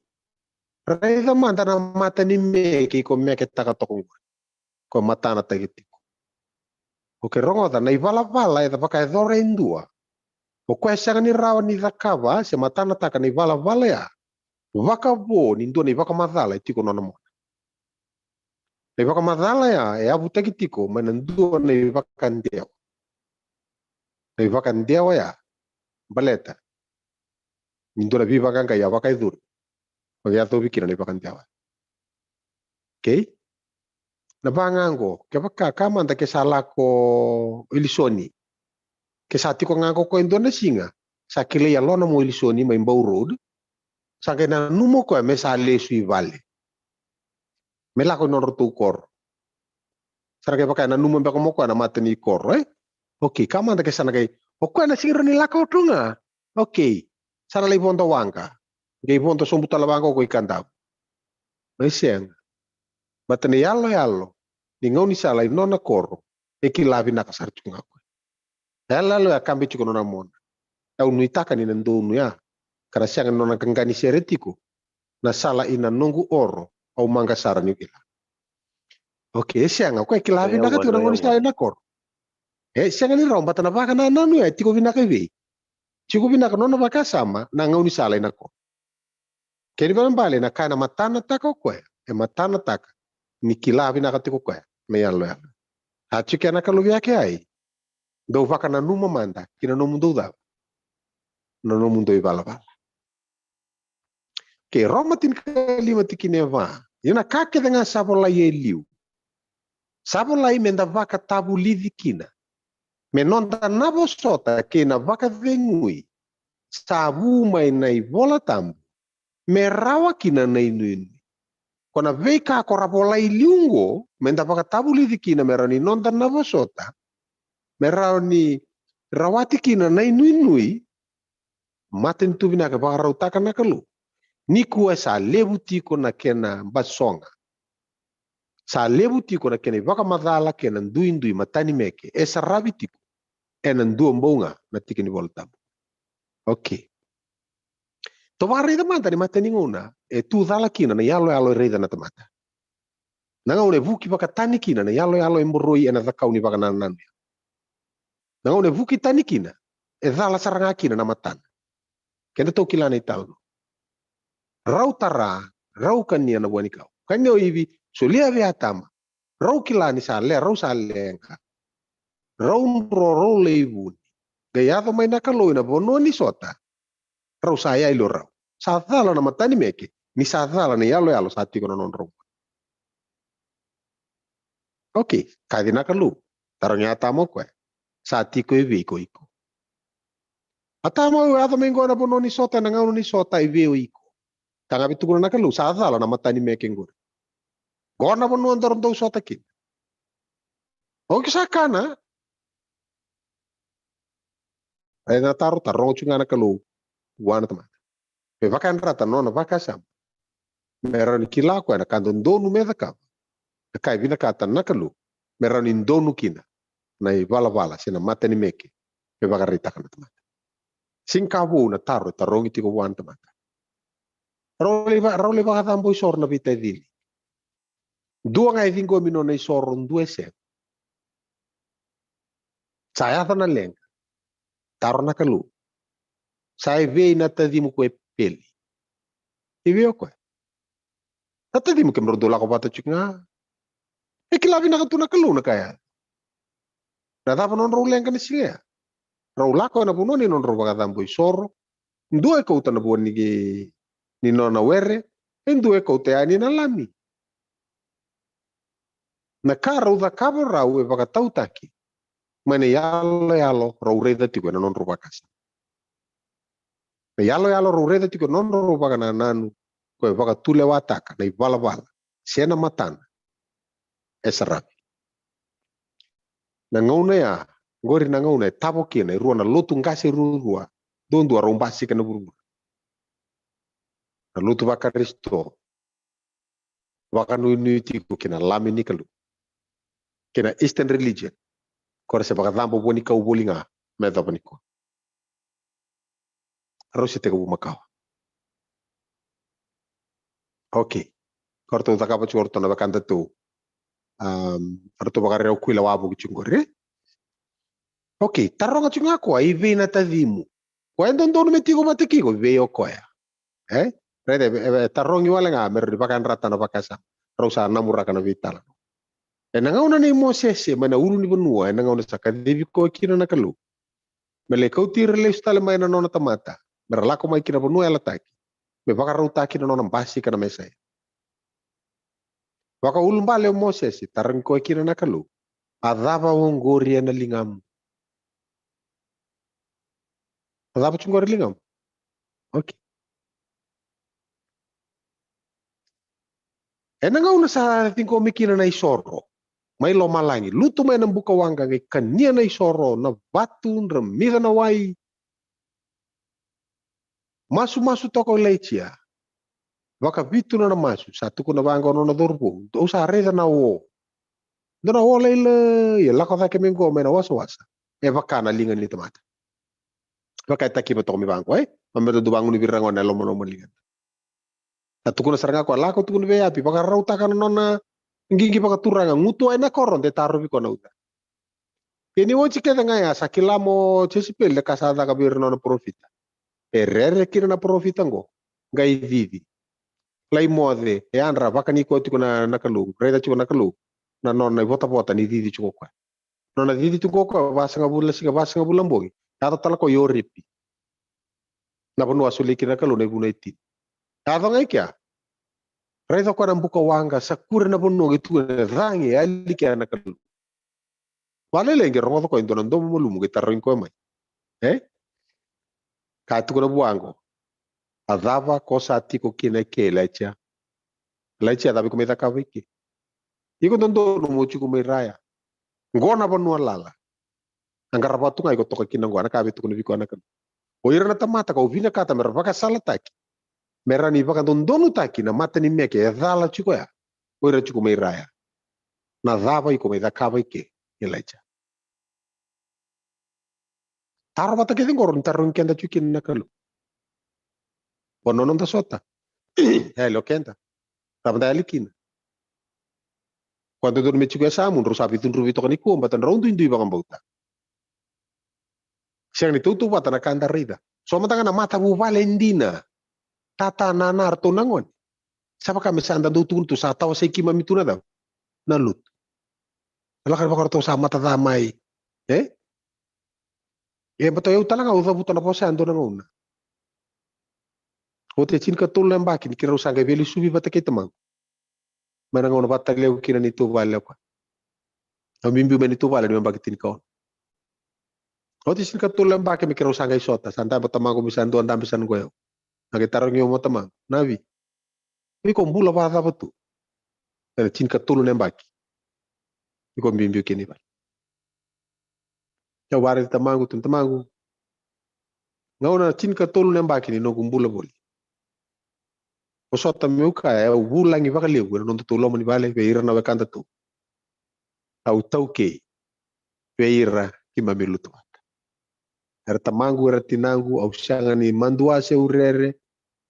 Raica mada na mata ni meke iko meketaka toka qori. Ko matanataki tiko. Okei, rogoca, na ivalavala e vakayacora e dua, o koya e sega ni rawa ni cakava se matanataka na ivalavala ya vakavo ni dua na ivakamacala e tiko nona mona. Na ivakamacala ya e yavutaki tiko mai na dua na ivakadewa. Na ivakadewa ya, baleta ni dua na veivakaqai a vakayacori, o yacovi kina na ivakadewa. Okei? Na vaga oqo, kevaka, kaya mada ke sa lako Ilisoni, ke sa tiko ga qo o koya e dua na siga, sa kilai yalona mai Ilisoni mai Bau Road, sa qai nanuma o koya me sa lesu i vale, me lako i nodratou koro. Sa na qai vaka e nanuma beka mai o koya na mata ni koro, e? Okei, kaya mada ke sa na qai, o koya na sega ni rawa ni lako tu ga. Okei, sa na lai vodo waqa. Qai vodo sobu tale waqa o koya i Kadavu. E sega. Baleta na iyaloyalo ni gaunisala i nona koro e kila vinaka sara tiko ga o koya. Na iyaloyalo ya kabe tiko nona mona. Au nuitaka ni na donu ya, ka na sega ni nona qaqani sere tiko na sala i na noqu oro, au maqa sara niu kila. Okei, e sega, o koya e kila vinaka tiko na gaunisala i na koro. E sega ni rawa, baleta na vakanananu ya e tiko vinaka i vei? Tiko vinaka nona vakasama na gaunisala i na koro. Kena ibalebale na ka e na matanataka o koya, e matanataka ni kila vinaka tiko o koya na iyaloyalo. A tiko kina na Kalou vei Hake, ai, dou vakananuma mada ki na nomudou cava? Na nomudou ivalavala. Okei, Roma tinikalima tikina e va. Ia na ka kece ga sa volai e liu, sa volai me da vakatavulici kina, me noda na vosota kei na vakacegui sa vu mai na iVola Tabu, me rawa kina na inuinui. Ko na veika ko ra volai liu oqo me da vakatavulici kina me rawa ni noda na vosota, me rawa ni rawati kina na inuinui. Matanitu vinaka, e vakarautaka na Kalou. Nikua sa levu tiko na kena basoga. Sa levu tiko na kena ivakamacala kei na duidui matanimeke e saravi tiko ena dua bau ga na tiki ni Vola Tabu. Okei. Tou vakaraica mada ni mata ni gauna e tu cala kina na iyaloyalo e raica na tamata. Na gauna e vuki vakatani kina na iyaloyalo e boroi ena cakau ni vakanananu ya. Na gauna e vuki tani kina, e cala sara ga kina na matana. Keda tou kila na italanoa. Rau tara, rau kania na vua ni kau. Kania o Ivi, solia vei Atama. Rau kila ni sa le, rau sa leqa. Rau dro, rau lai vuni. Qai yaco mai na Kalou ena vanua ni sota. Rau sa yali o rau. Sa cala na matanimeke, ni sa cala na iyaloyalo sa tiko na nodrau. Okei, kaci na Kalou. Tarogi Atama o koya, sa tiko e vei ko iko? Atama, au yaco mai qo ena vanua ni sota, ena gauna ni sota, e vei o iko? Ka ga vei tukuna na Kalou, sa cala na matanimeke qori. Qo na vanua daru dau sota kina. O iko sa kana. E na taro, taroga tiko ga na Kalou vua na tamata. Me vakayadrata na nona vakasama. Me rawa ni kila o koya na ka dodonu me cakava. Na ka e vinakata na Kalou. Me rawa ni donu kina na ivalavala se na matanimeke me vakaraitaka na tamata. Sega ni ka vou na taro e tarogi tiko vua na tamata. Rau lai va-, rau lai vakacabo isoro na veitacini. Dua ga e ciqomi nona isoro, dua e sega. Sa yaco na leqa. Taro na Kalou, sa e vei na tacimu ko Epeli? E vei o koya? Na tacimu kemudrau dau lako vata tiko ga. E kila vinaka tu na Kalou na ka ya. Na cava nodrau leqa na siga ya? Rau lako ena vanua ni nodrau vakacabo isoro. Dua e kauta na vua ni, ni nona were, e dua e kauta yani na lami. Na ka rau cakava rau e vakatautaki mai na iyaloyalo rau raica tiko ena nodrau vakasama. Na iyaloyalo rau raica tiko ena nodrau vakanananu, ko e vakatulewataka na ivalavala se na matana e saravi. Na gauna ya, Qori na gauna e tavo kina e rua na lotu qase ruarua, duadua rau basika na vuravura. Na lotu vaKarisito, vakanuinui tiko kina Lami ni Kalou, kina Eastern religion, ko ra se vakacabo vua ni kau voli ga me yacova nikua. Rau se tekivu makawa. Okay. Ko ratou cakava tiko ratou na wekadatou. Um, ratou vakarau kuila wavoki tiko qori. Okay, taroga tiko ga koya, i vei na tacimu? Koya e dodonu me tiko vata kei iko, vei o koya? E? Raica, e, e, e tarogi wale ga me rau ni vakayadrata na vakasama. Rau sa namuraka na veitalanoa. Ena gauna nei Mosese mai na ulunivanua, ena gauna sa kacivi koya kina na Kalou me lai kauti ira lesu tale mai na nona tamata, me ra lako mai ki na vanua yalataki, me vakarautaki na nona basika na Mesaia. Vakaulubale o Mosese, tarogi koya kina na Kalou, a cava oqori ena ligamu? A cava tu oqori ligamu? Okay. Ena gauna sa ciqomi kina na isoro mai lomalagi, lutu mai na bukawaqa, qai kania na isoro, na vatu, dramica na wai, masumasu toka o Ilaija. Vakavitu nona masu, sa tukuna vaqo nona cauravou, au sa raica na o. Dua na o lailai e lako cake mai qo mai na wasawasa, e vaka na liga ni tamata. Vaka e takiva toka mai vaqo, e? Ma me dau vagunuvi ira gona e lomaloma ni liga. Sa tukuna sara ga koya, lako tukuna vei Eapi, vakarautaka na nona qiqi vakaturaga, gutuwa ena koro, de tarovi koya na uca. Ia ni oti kece ga ya sa kila mo Jesipeli na ka sa caka vei ira na nona parofita. E rere kina na parofita qo, qai cici. Lai moce, e yadra, vakani koya tiko na, na Kalou, raica tiko na Kalou na nona ivotavota ni cici tiko koya. Nona cici tiko koya, vasagavulu na siga, vasagavulu na bogi. Yaco tale koya i Oripi, na vanua a solia kina na Kalou na ivunau e tini. Yaco ga i kea, raica koya na bukawaqa, sa kure na vanua, qai tukuna, cagi, e yali kea na Kalou. Vakalailai qai rogoca koya e dua na domo malumu qai tarogi koya mai. E? Ka tukuna vua qo, a cava ko sa tiko kina eke, Ilaija? Ilaija, a cava iko mai cakava eke? Iko dodonu mo tiko mai ra ya. Qo na vanua lala. A qarava tu ga iko toka kina qo, na ka vei tukuna vei koya na Kalou. O ira na tamata kau vinakata me ra vakasalataki, me ra ni vakadodonutaki na mata ni meke e cala tiko ya, o ira tiko mai ra ya. Na cava iko mai cakava eke, Ilaija? Taro vata kece qo ni tarogi keda tiko kina na Kalou. Vanua noda sota. E yali o keda. Cava da yali kina? Koya dodonu me tiko e yasamu, drau sa veicudruvi toka nikua, baleta drau duidui vakabauta. Sega ni tautauvata na ka da raica. So mada ga na matavuvale dina. Tata, nana, ratou na gone. Sa vaka me sa da dau tukuna tu, sa tawasei keimami tu na cava? Na lotu. Lako vaka ratou sa mataca mai. E? E, baleta o yau tale ga au cavuta na vosa ya dua na gauna. Oti e tinikatolu na yabaki ni keirau sa qai veilesuvi vata kei tamaqu. Mai na gauna vata levu kina ni tu vale o koya. Au biubiu mai ni tu vale ni yabaki tinikaono. Oti e tinikatolu na yabaki me keirau sa qai sota, sa dabe o tamaqu, me sa dua dabe sa qo yau. A qai tarogi au mo tamaqu, Navi, iko bula vakacava tu ena tinikatolu na yabaki iko biubiu kina i vale? Au vakaraici tamaqu, tukuna, tamaqu, gauna tinikatolu na yabaki ni noqu bula voli, vosota meu kaya, au vulagi vakalevu ena nodatou loma ni vale vei ira na wekadatou. Au taukei vei ira keimami lutu vata. Era tamaqu, era tinaqu, au sega ni madua se u rere,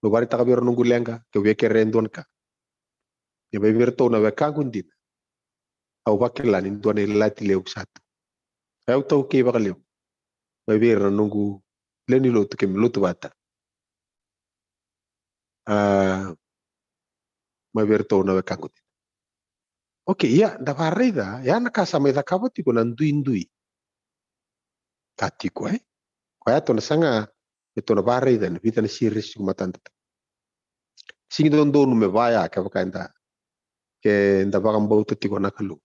meu vakaraitaka vei ira noqu leqa, keu via kerea e dua na ka. Ia mai vei iratou na wekaqu dina, au vakila ni dua na ilati levu sa tu. Au taukei vakalevu mai vei ira na noqu lewe ni lotu keimami lutu vata. A, mai vei iratou na wekaqu dina. Okay, ia, da vakaraica, ya na ka sa mai cakava tiko na duidui. Ka tiko, e? Koya tou na saga, me tou na vakaraica ena vica na series tiko matada. Sigi dodonu me vaya, kevaka eda, ke da vakabauta tiko na Kalou.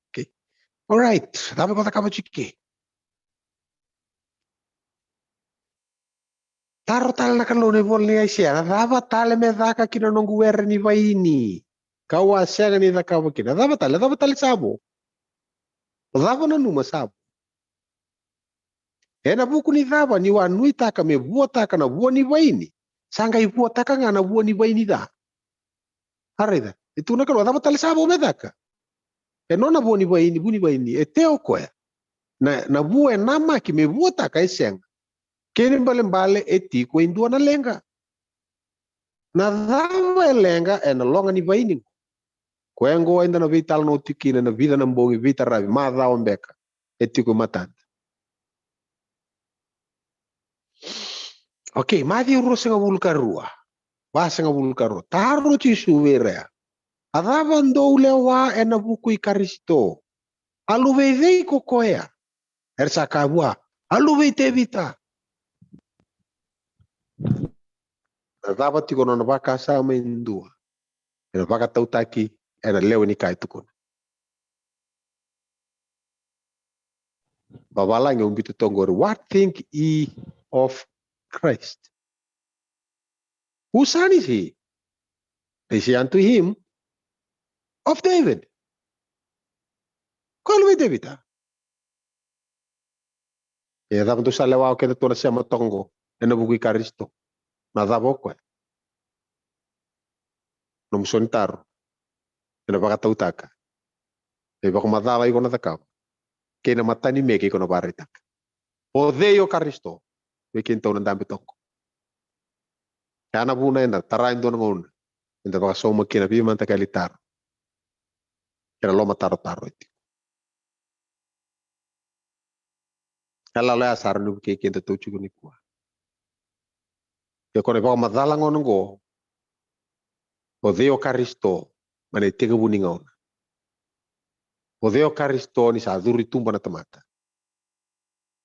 Okay. Alright, cava ko cakava tiko eke? Taro tale na Kalou na ivola ni Aisea, na cava tale me caka ki na noqu were ni vaini, kau a sega ni cakava kina? Na cava tale, na cava tale sa vo? O cava nanuma sa vo? Ena vuku ni cava? Niu a nuitaka me vuataka na vua ni vaini, sa qai vuataka ga na vua ni vaini ca. A raica, e tukuna na Kalou, a cava tale sa vo me caka? E nona vua ni vaini, vu ni vaini, e tea o koya. Na, na vua e namaki me vuataka e sega. Kena ibalebale e tiko e dua na leqa. Na cava e leqa? Ena loga ni vaini qo. Koya qo eda na veitalanoa tiko kina ena vica na bogi, veitaravi, macawa beka. E tiko e matada. Okay, Maciu ruasagavulu ka rua. Vasagavulu ka rua. Taro o Jisu vei ira ya. A cava dou lewa ena vuku i Karisito? A luve i cei ko koya? Era sa kaya vua, a luve i Tevita. Na cava tiko nona vakasama e dua? Ena vakatautaki ena lewe ni ka e tukuna. Vavalagi au biuta toka qori, what think ye of Christ? Whose son is he? They say unto him, of David. Ko luve i Tevita. E cava dou sa lewa o keda tou na sema toka qo ena vuku i Karisito? Na cava o koya? Nomu so ni taro ena vakatautaka na ivakamacala iko na cakava kei na matanimeke iko na vakaraitaka. O cei o Karisito? Vei keda tou na dabe toka qo. Ya na vuna eda tara e dua na gauna eda vakasauma kina veimataqali taro kei na lomatarotaro e tiko. Iyaloyalo ya sa rawa ni vukei keda tou tiko nikua. Ke ko na ivakamacala gona qo, o cei o Karisito mai na itekivu ni gauna? O cei o Karisito ni sa curu i tuba na tamata?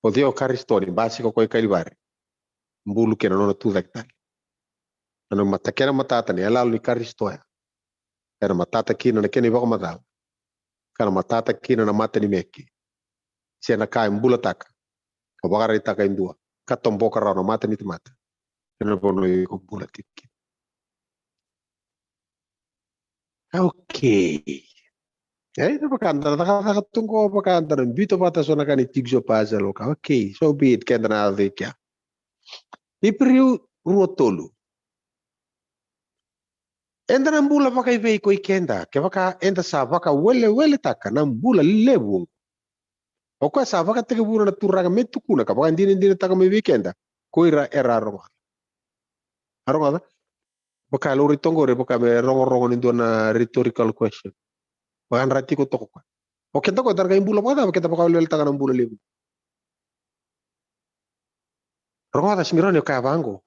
O cei o Karisito ni basika o koya i Kalivari, bulu kei na nona tucake tale? Na nona mata, kena matata na iyaloyalo ni Karisito ya. Ena matata kina na kena ivakamacala, ka na matata kina na matanimeke, se na ka e bulataka ka vakaraitaka e dua ka toboka rawa na mata ni tamata ena vanua iko bula tiko kina. Okay. E, na vaka da na cakacaka tu qo, vaka da na biuta vata so na ka ni jigsaw puzzle, oka. Okay, so be it, keda na yaco i kea. Iperiu rua tolu. Eda na bula vakaivei ko i keda kevaka eda sa vakaweleweletaka na bula levu oqo? O koya sa vakatekivuna na Turaga me tukuna ka vakadinadinataka mai vei keda ko ira era a rogoca. A rogoca? Vaka e laurai toka qori, vaka me rogorogo ni dua na rhetorical question. Vakadra tiko toka o koya. O keda ko da na qai bula vakacava keda vakaweleweletaka na bula levu? Rogoca, sega ni rawa ni o kaya vaqo.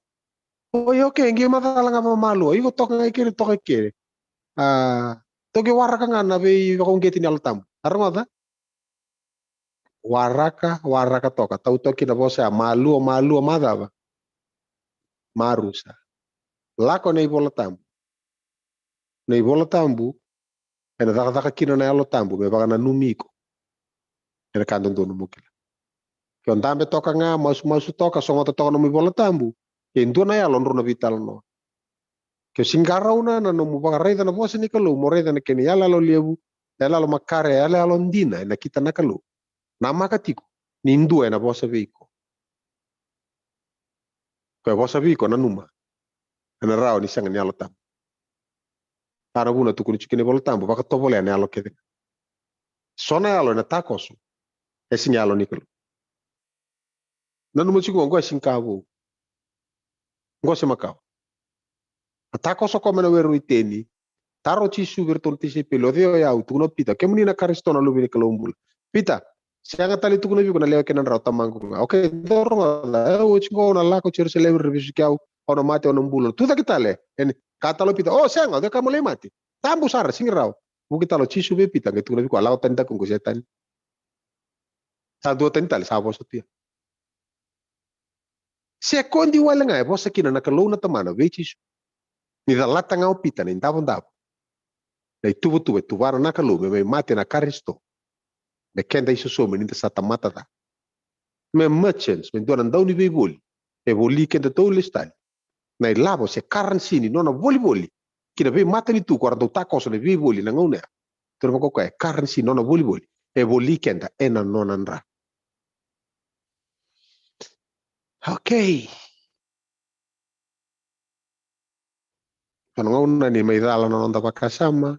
Oi, okay, qai macala ga vakamalua. Iko toka ga i keri, toka i keri. A, toki waraka ga na veivakauqeti ni Yalo Tabu. A rogoca? Waraka, waraka toka. Tau toki na vosa ya, malua, malua, macava? Marusa. Lako na iVola Tabu. Na iVola Tabu ena cakacaka kina na Yalo Tabu me vakananumi iko ena ka dodonu mo kila. Ke o dabe toka ga, masumasu toka, sogota toka nomu iVola Tabu, ke dua na yalo drau na veitalanoa. Ke o sega ni qarauna na nomu vakaraica na vosa ni Kalou, mo raica na kena iyaloyalo levu, iyaloyalo makare, iyaloyalo dina e nakita na Kalou. Namaka tiko ni dua ena vosa vei iko. Ko e vosa vei iko, nanuma, ena rawa ni sega ni Yalo Tabu. A na vuna tukuni tiko kina iVola Tabu, vakatovolea na yalo kece ga. So na yalo ena takoso, e sega ni yalo ni Kalou. Nanuma tiko, oqo e sega ni ka vou. Oqo se makawa. A takoso o koya mai na were o Iteni. Taro o Jisu vei iratou na tisaipeli, o cei o yau? Tukuna o Pita, kemuni na Karisito, na Luve ni Kalou bula. Pita, sega tale ni tukuna vei iko na lewe kei na dra, o Tamaqu ga. Okay, dou rogoca, e, oti qo au na lako i Jerusalemi, era vesuki au, au na mate, au na bula, au na tucake tale. Ena kaya tale o Pita, o, sega, o cei kaya mo lai mate? Tabu sara, sega ni rawa. Vuki tale o Jisu vei Pita, qai tukuna vei koya, lako tani daku qo, Setani. Sa duatani tale, sa vosa tu ya. Sekodi wale ga e vosa kina na Kalou na Tamana vei Jisu. Ni calata ga o Pita na idavodavo, na ituvatuva e tuvana na Kalou me mai mate na Karisito, me keda isosomi ni da sa tamata ca. Me merchants, me dua na dauniveivoli, e voli kedatou lesu tale. Na ilavo se currency ni nona volivoli ki na veimatanitu ko era dau takoso na veivoli na gauna ya. Tukuna vaka o koya, e currency ni nona volivoli, e voli keda ena nona dra. Okay. Sa na gauna ni mai cala na noda vakasama.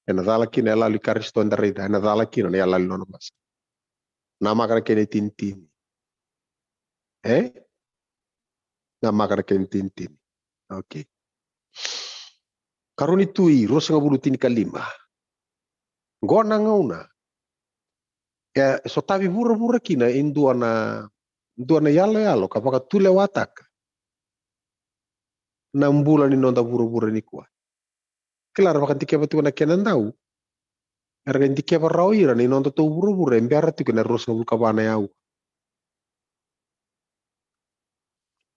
Ena cala kina e lali Karisito eda raica, ena cala kina na yalali nona vasa. Namaka na kena itinitini. E? Namaka na kena itinitini. Okay. Karua ni Tui, ruasagavulu tinikalima. Qo na gauna e sotavi vuravura kina e dua na, dua na yaloyalo ka vakatulewataka na bula ni noda vuravura nikua. Kila ra vakadikeva tiko na kena dau. Era qai dikeva rawa ira na noda tou vuravura e bera tiko na ruasagavulu ka va na yaua.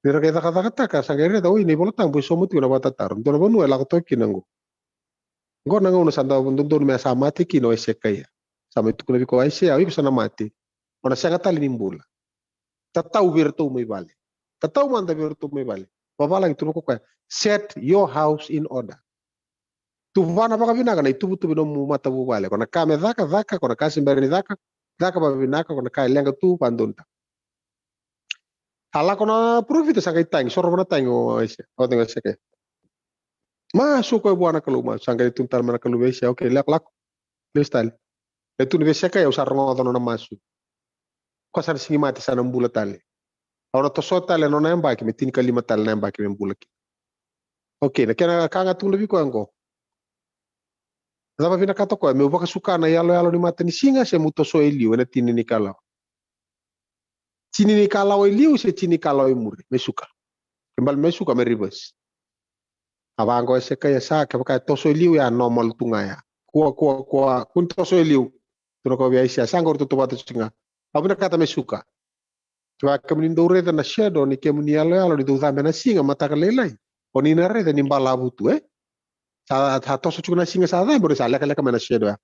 Ni ra qai cakacakataka sa qai raica, oi, na iVola Tabu e sauma tiko na vakatataro. Dua na vanua e lako toka kina qo. Qo na gauna sa dau dodonu me sa mate kina o Esekaia. Sa mai tukuna vei koya o Aisea, iko sa na mate. O na sega tale ni bula. Tatau vei iratou mai vale. Tatau mada vei iratou mai vale. Vavalagi, tukuna ko koya, set your house in order. Tuvana vakavinaka na ituvatuva ni nomu matavuvale. Ko na ka me caka, caka, ko na ka se bera ni caka, caka vakavinaka, ko na ka e leqa tu, vakadonutaka. A lako na parofita sa qai tagi, sorova na tagi o Aisea, o Esekaia. Masu o koya vua na Kalou, masu, sa qai tukuna tale mai na Kalou vei Aisea, okay, lako, lako. Lesu tale. E tukuna vei Esekaia, au sa rogoca nona masu. Koya sa na sega ni mate, sa na bula tale. Au na toso tale na nona yabaki me tinikalima tale na yabaki me bula kina. Okay, na kena ka ga tukuna vei koya qo. Cava vinakata o koya, meu vakasuka na yaloyalo ni matanisiga se meu toso e liu ena tini ni kalawa? Tini ni kalawa e liu se tini ni kalawa e muri, me suka. Ke bale me suka, me reverse. A vaqo o Esekaia, sa, kevaka e toso e liu ya, normal tu ga ya. Kua, kua, kua, kua ni toso e liu. Tukuna o koya vei Aisea, sa qori, tautauvata tiko ga. Au vinakata me suka. Kevaka kemuni dau raica na shadow ni kemuni yaloyalo ni dau cabe na siga mataka lailai, o ni na raica ni balavu tu, e? Sa, sa toso tiko na siga sa cabe, o ni sa lekaleka mai na shadow ya.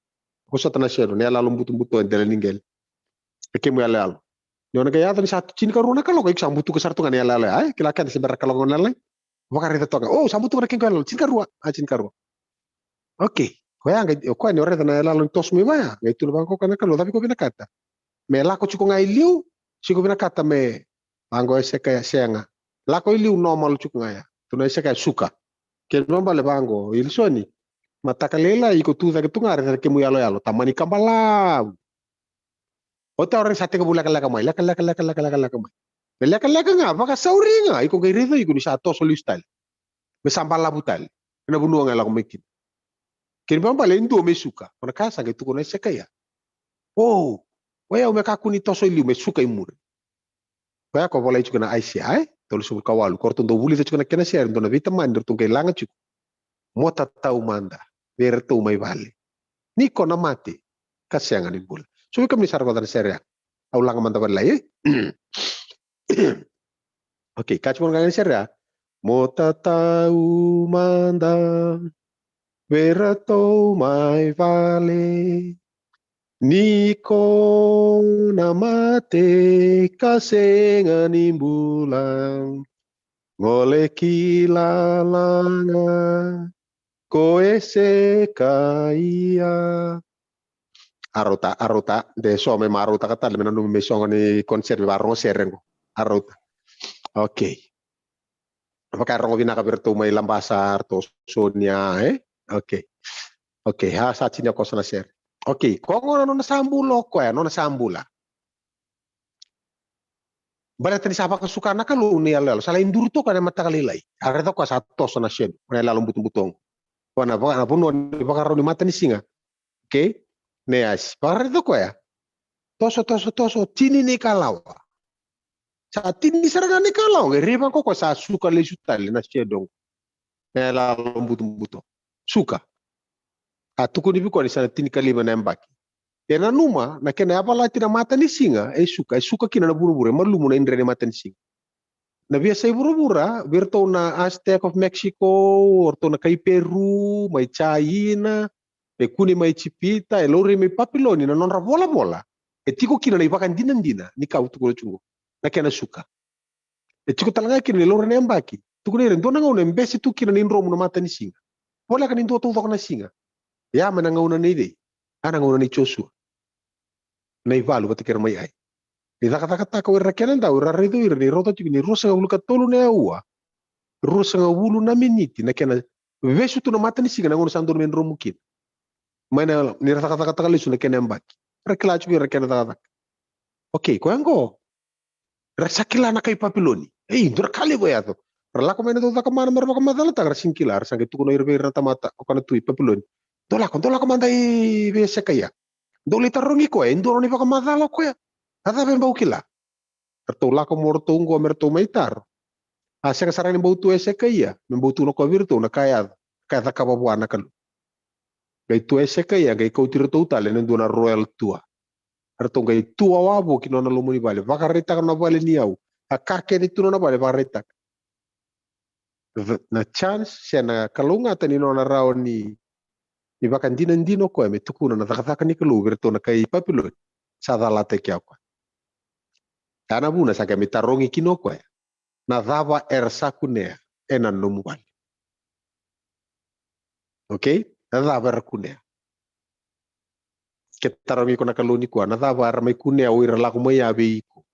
Vosota na shadow, na yaloyalo butobuto e dela ni qele. E kemu yaloyalo. Ni o na qai yaco ni sa tinikarua na kaloko, iko sa butuka sara tu ga na yaloyalo ya, e? Kila keda se bera na kaloko ga na lai. Vakaraica toka. O, sa butuka na kequ yaloyalo, tinikarua. A, tinikarua. Okay. Koya qai, o koya ni o raica na yaloyalo ni toso mai vaya, qai tukuna vaqo o koya na Kalou, cava iko vinakata? Me lako tiko ga e liu, se iko vinakata me, vaqo o Esekaia, sega. Lako e liu, normal tiko ga ya. Tukuna o Esekaia, suka. Kena ibalebale vaqo, Ilisoni, mataka lailai iko tu cake tu ga, raica na kemu yaloyalo, tamani kabalavu. Oti ya o rai sa tekivu lekaleka mai, lekaleka, lekaleka, lekaleka mai. Me lekaleka ga, vakasauri ga, iko qai raica iko ni sa toso lesu tale. Me sa balavu tale ena vanua ga e lako mai kina. Kena ibalebale e dua me suka. Ko na ka sa qai tukuna o Esekaia. O, o yau me kakua ni toso e liu, me suka i muri. Koya ko volai tiko na Aisea, e? Tolusagavulu ka walu. Ko ratou dau vulica tiko na kena sere, dua na veitamani, ratou qai laga tiko. Mo tatau mada vei iratou mai vale, ni ko na mate ka sega ni bula. So vei kemuni sa rogoca na sere ya, au laga mada vakalailai, e? Okay, ka tiko na kena sere ya. Mo tatau mada vei iratou mai vale, ni ko na mate ka sega ni bula. Gole ki lalaga ko Esekaia. A rauta, a rauta, de so me ma rautaka tale me nanumi me sogo ni concert me varogo sere qo. A rauta. Okay. Vaka e rogo vinaka vei iratou mai Labasa, ratou Sonia, e? Okay. Okay, a sa tini koso na sere. Okay, ko gona nona sa bula o koya, nona sa bula. Baleta ni sa vakasuka na Kalou na iyaloyalo, sa lai duri toka na mataka lailai. A raica o koya sa toso na shadow, na iyaloyalo butobuto qo. Ko na vaka, na vanua ni vakarau ni matanisiga. Okay? Na yasi. Vakaraica o koya. Toso, toso, toso, tini ni kalawa. Sa tini sara ga ni kalawa, qai raica o koya sa suka lesu tale na shadow. Na iyaloyalo butobuto. Suka. A tukuni vei koya ni sa na tinikalima na yabaki. E nanuma na kena yavalati na matanisiga, e suka, e suka kina na vuravura, e malumu na idre ni matanisiga. Na veiyasai vuravura, vei iratou na Aztec of Mexico, o iratou na kai Peru, mai Jaina, e kune mai Ijipita, e laurai mai Papiloni, na nodra volavola. E tiko kina na ivakadinadina ni ka au tukuna tiko qo, na kena suka. E tiko tale ga kina ni laurai na yabaki. Tukuna ira, dua na gauna e bese tu kina na idromu na matanisiga. Voleka ni dua taucoko na siga. Ia mai na gauna nei cei? A na gauna nei Josua. Na ivalu vata kei ira mai Ai. Ni cakacakataka o ira na kena dau, era raica o ira ni rauta tiko ni ruasagavulu ka tolu na aua, ruasagavulu na miniti na kena vesu tu na matanisiga na gauna sa dodonu me dromu kina. Mai na, ni ra cakacakataka lesu na kena yabaki. Ra kila tiko o ira na kena cakacaka. Okei, koya qo. Ra sa kila na kai Papiloni. Ei, dua na ka levu e yaco. Ra lako mai na dau caka mana me ra vakamacalataka, ra sega ni kila, ra sa qai tukuna o ira vei ira na tamata, o koya na tui Papiloni. Dou lako, dou lako mada i vei Esekaia. Dou lai tarogi koya, e dua na nona ivakamacala o koya. A cava e bau kila? Ratou lako mo ratou qo me ratou mai taro. A sega sara ni bau tu o Esekaia me bau tukuna o koya vei iratou na ka e yaco, ka e cakava vua na Kalou. Qai tu o Esekaia, qai kauti iratou tale ena dua na royal tour. Ratou qai tua wavoki na nona lomanivale, vakaraitaka na vale ni yau. A ka kece tu na nona vale, vakaraitaka. Na chance se na kalougata ni nona rawa ni, ni vakadinadina o koya me tukuna na cakacaka ni Kalou vei iratou na kai Papiloni, sa calataki o koya. Ya na vuna sa qai mai tarogi kina o koya, na cava era sa kunea ena nomu vale? Okei? Na cava era kunea? Ke tarogi iko na Kalou nikua, na cava era mai kunea o ira lako mai ya vei iko?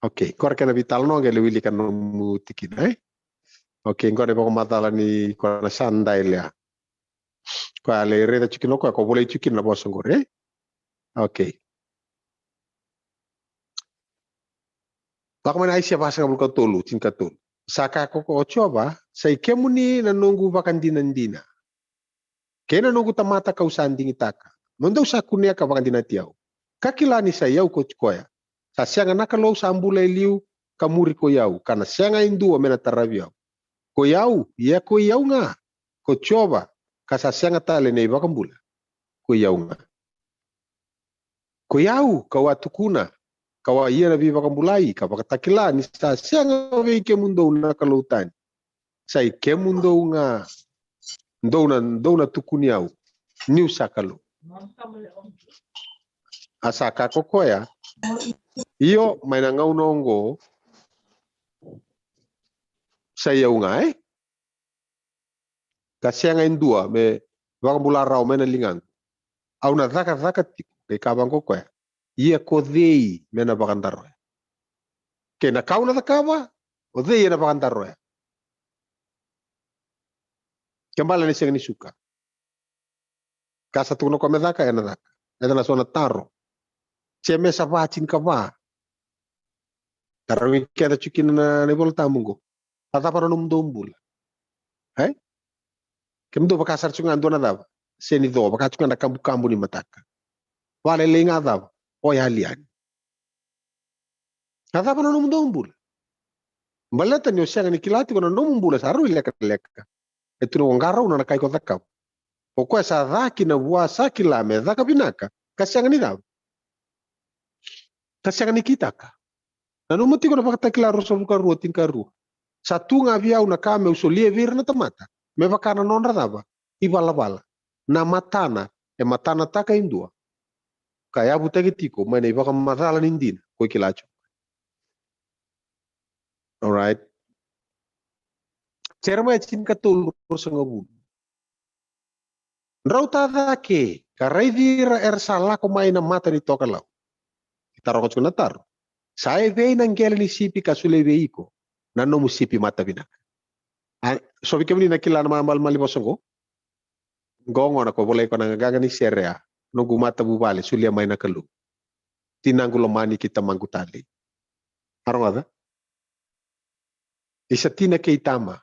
Okei, qo ra kena veitalanoa qai lai wilika na nomu tikina, e? Okei, qo na ivakamacala ni koya na Sadailea. Koya lai raica tiko kina o koya, ko volai tiko kina na vosa qori, e? Okei. Lako mai na Aisea vasagavulu ka tolu, tinikatolu. Sa kaya ko, ko Jiova, sa i kemuni na noqu vakadinadina, kei na noqu tamata kau sa digitaka, mo dou sa kunea ka vakadinati au, ka kila ni sa i au ko koya. Sa sega na Kalou sa bula e liu ka muri ko i au, ka na sega e dua me na taravi au. Ko i au, ia ko i au ga, ko Jiova, ka sa sega tale na iVakabula, ko i au ga. Ko i au kau a tukuna, kau a ia na veivakabulai, ka vakatakila ni sa sega vei kemudou na kalou tani. Sa i kemudou ga, dou na, dou na tukuni au niu sa Kalou. A sa kaya ko koya, io, mai na gauna oqo, sa i au ga, e? Ka sega e dua me vakabula rawa mai na ligaqu. Au na cakacaka tiko, qai kaya vaqo o koya. Ia ko cei me na vakadaroya? Kei na ka au na cakava, o cei e na vakadaroya? Ke bale ni sega ni suka. Ka sa tukuna o koya me caka, e na caka. E na so na taro. Jemesa va, tinikava. Tarogi keda tiko kina na, na iVola Tabu oqo. A cava na nomudou bula? E? Kemudou vaka sara tiko ga dua na cava? Sega ni co, vaka tiko ga na kabukabu ni mataka. Vakalailai ga cava? O yali yani. A cava na nomudou bula? Baleta ni o sega ni kila tiko na nomu bula sa rui lekaleka. E tu na qarauna na ka iko cakava. O koya sa ca kina vua sa kila me caka vinaka, ka sega ni cava? Ka sega ni kitaka. Nanuma tiko na Vakatakila ruasagavulu ka rua, tinikarua. Sa tu ga vei au na ka meu solia vei ira na tamata me vaka na nodra cava? Ivalavala. Na matana e matanataka e dua, ka yavutaki tiko mai na ivakamacala ni dina ko i kila tiko. Alright. Jeremaia tinikatolu, ruasagavulu. Drau ta cake ka raici ira era sa lako mai na mata ni tokalau. Taroga tiko na taro. Sa evei na qele ni sipi ka solia vei iko na nomu sipi matavinaka? A, so vei kemuni na kila na mamalumali vosa oqo. Qo gona ko volai ko na qaqaqa ni sere ya. Noqu matavuvale solia mai na Kalou. Tinaqu lomani kei tamaqu talei. A rogoca? Isa tina kei tama.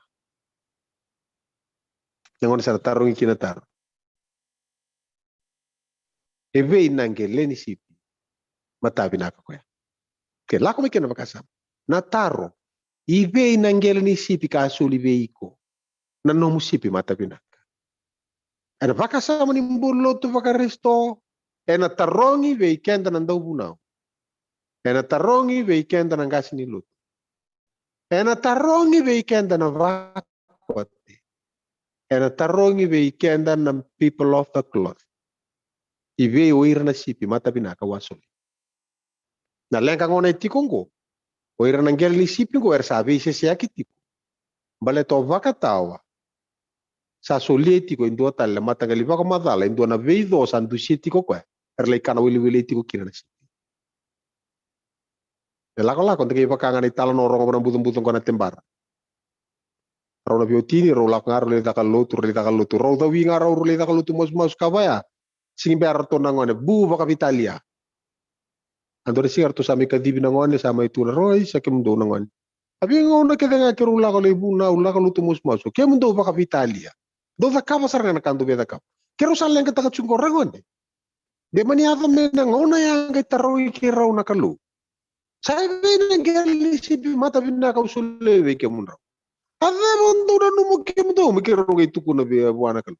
Na gona sa na tarogi kina taro. Evei na qele ni sipi matavinaka koya? Ke lako mai kena vakasama. Na taro. Evei na qele ni sipi ka soli vei iko na nomu sipi matavinaka? Ena vakasama ni bula lotu vaKarisito, ena tarogi vei keda na dauvunau. Ena tarogi vei keda na qase ni lotu. Ena tarogi vei keda na vakote. Ena tarogi vei keda na people of the cloth. Evei o ira na sipi matavinaka au a soli? Na leqa gona e tiko oqo. O ira na qele ni sipi oqo era sa veiseseyaki tiko. Baleta o vakatawa sa solia tiko e dua tale na mataqali vakamacala, e dua na veico sa dusia tiko koya. era lai kana wiliwili tiko kina na sipi. E lakolako, da qai vaka ga na italanoa rogo vanabucabuca qo na tebara. Rau na veiwatini, rau lako ga, rau lai caka lotu, rau lai caka lotu, rau cawi ga, rau, rau lai caka lotu masumasu ka vaya. Sigi bera ratou na gone, bu vakaveitalia. A dua na siga ratou sa mai kacivi na gone, sa mai tukuna, rau, isa kemudou na gone. A veigauna kece ga keirau lako lai vunau, lako lotu masumasu, kemudou vakaveitalia. Dou cakava sara ga na ka dou via cakava. Keirau sa leqataka tiko qo ra gone. De mani yaco mai na gauna ya qai tarogi keirau na Kalou. Sa i vei na qele ni sipi matavinaka au solia vei kemudrau? A cava dou nanuma kemudou me keirau qai tukuna vei, vua na Kalou?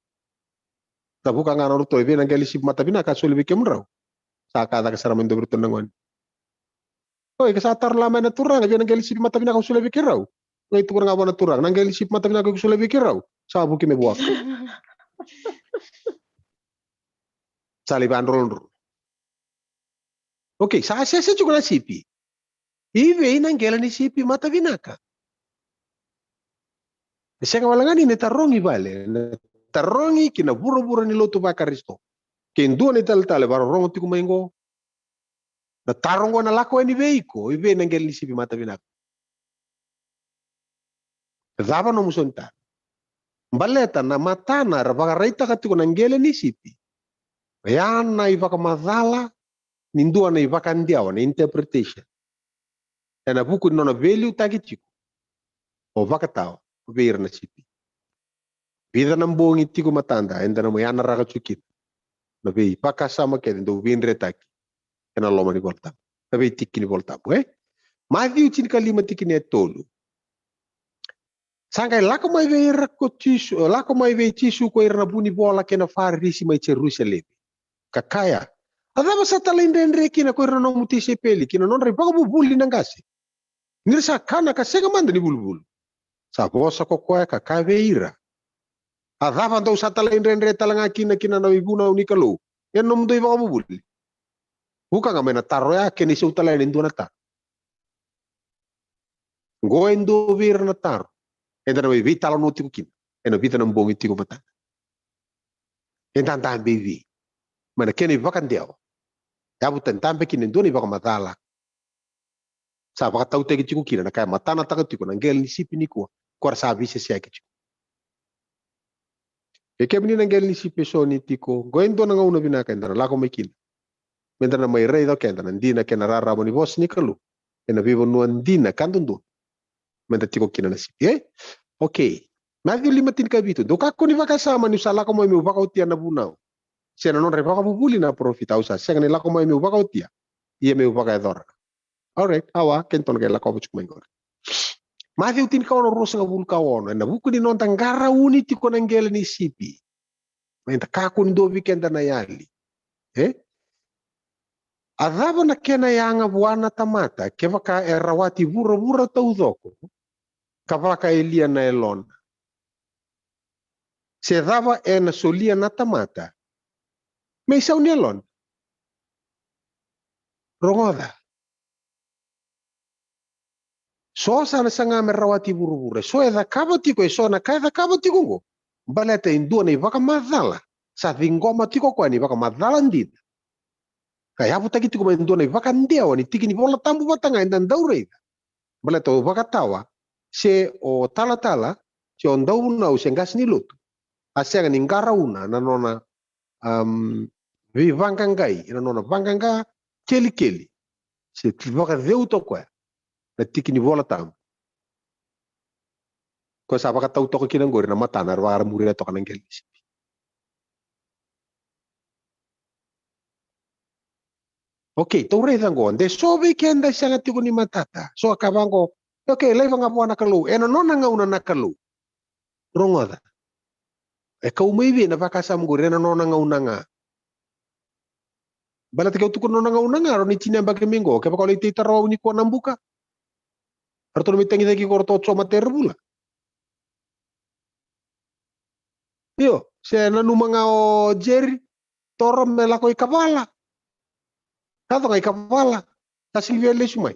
Sa vuka ga na nodratou, i vei na qele ni sipi matavinaka a solia vei kemudrau? Sa ka caka sara mai dou vei iratou na gone. Oi, ke sa taro la mai na turaga, i vei na qele ni sipi matavinaka au solia vei keirau? Qai tukuna ga vua na turaga, na qele ni sipi matavinaka au solia vei keirau. Sa vuki me vuaka. Sa lai vadrolodrolo. Okay, sa sese tiko na sipi. I vei na qele ni sipi matavinaka? E sega wale ga ni na tarogi vale, na tarogi ki na vuravura ni lotu vaKarisito. Ke dua na italetale vakarorogo tiko mai qo, na taro qo na lako yani vei iko, i vei na qele ni sipi matavinaka? Cava nomu sauni taro? Baleta na matana era vakaraitaka tiko na qele ni sipi, oya na ivakamacala ni dua na ivakadewa, na interpretation, ena vuku ni nona veiliutaki tiko o vakatawa vei ira na sipi. Vica na bogi tiko matada eda na mai yanaraka tiko kina na veivakasama kece dau veidretaki ena loma ni Vola Tabu, na veitiki ni Vola Tabu, e? Maciu tinikalima, tikina e tolu. Sa qai lako mai vei ira ko Jisu, lako mai vei Jisu ko ira na vunivola kei na Farisi mai Jerusalemi, ka kaya, a cava sa talaidredre kina ko ira na nomu tisaipeli ki na nodra ivakavuvuli na qase, ni ra sa kana ka sega mada ni vuluvulu? Sa vosa ko koya ka kaya vei ira, a cava dou sa talaidredre tale ga kina ki na ivunau ni Kalou ena nomudou ivakavuvuli? Vuka ga mai na taro ya, kena isau tale yani e dua na taro. Qo e dua vei ira na taro eda na mai veitalanoa tiko kina ena vica na bogi tiko matada. Eda dabe i vei? Mai na kena ivakadewa. Yavuta dabe kina e dua na ivakamacala. Sa vakatautaki tiko kina na ka e matanataka tiko na qele ni sipi nikua, ko ra sa veiseseyaki tiko. Kei kemuni na qele ni sipi eso ni tiko, qo e dua na gauna vinaka eda na lako mai kina, meda na mai raica o keda na dina kei na rarama ni vosa ni Kalou ena veivanua dina ka dodonu meda tiko kina na sipi, e? Okay. Maciu lima, tinikavitu. Dou kakua ni vakasama niu sa lako mai meu vakaotia na vunau se na nodra ivakavuvuli na parofita. Au sa sega ni lako mai meu vakaotia, ia meu vakayacora. Alright, awa, keitou na qai lakova tiko mai qori. Maciu tinikaono, ruasagavulu ka ono. Ena vuku ni noda qarauni tiko na qele ni sipi, meda kakua ni dua vei keda na yali, e? A cava na kena yaga vua na tamata kevaka e rawati vuravura taucoko ka vakayalia na yalona? Se cava ena solia na tamata me isau ni yalona? Rogoca. So sa na saga me rawati vuravura, so e cakava tiko eso na ka e cakava tiko oqo, baleta e dua na ivakamacala sa ciqoma tiko o koya ni vakamacala dina, ka yavutaki tiko mai e dua na ivakadewa ni tiki ni Vola Tabu vata ga eda dau raica. Baleta o vakatawa se o talatala se o dauvunau se qase ni lotu, a sega ni qarauna na nona, am, veivaqaqai, na nona vaqaqa kelikeli, se vakaceuta o koya na tiki ni Vola Tabu. Ko sa vakatau toka kina qori na matana era vakaramuria toka na qele ni sipi. Okay, tou raica qo, de so vei keda e sega tiko ni matata. So a kaya vaqo, okay, laiva ga vua na Kalou, ena nona gauna na Kalou. Rogoca. E kau mai vei na vakasama qori, ena nona gauna ga? Baleta ke o tukuna nona gauna ga, rawa ni tini yabaki mai qo, kevaka o lai tei taroga nikua na buka, ratou na mai tagicaki iko ratou o Joe Materevula. Io, se nanuma ga o Jerry Toro me lako i Kavala. Yaco ga i Kavala, sa sigi via lesu mai.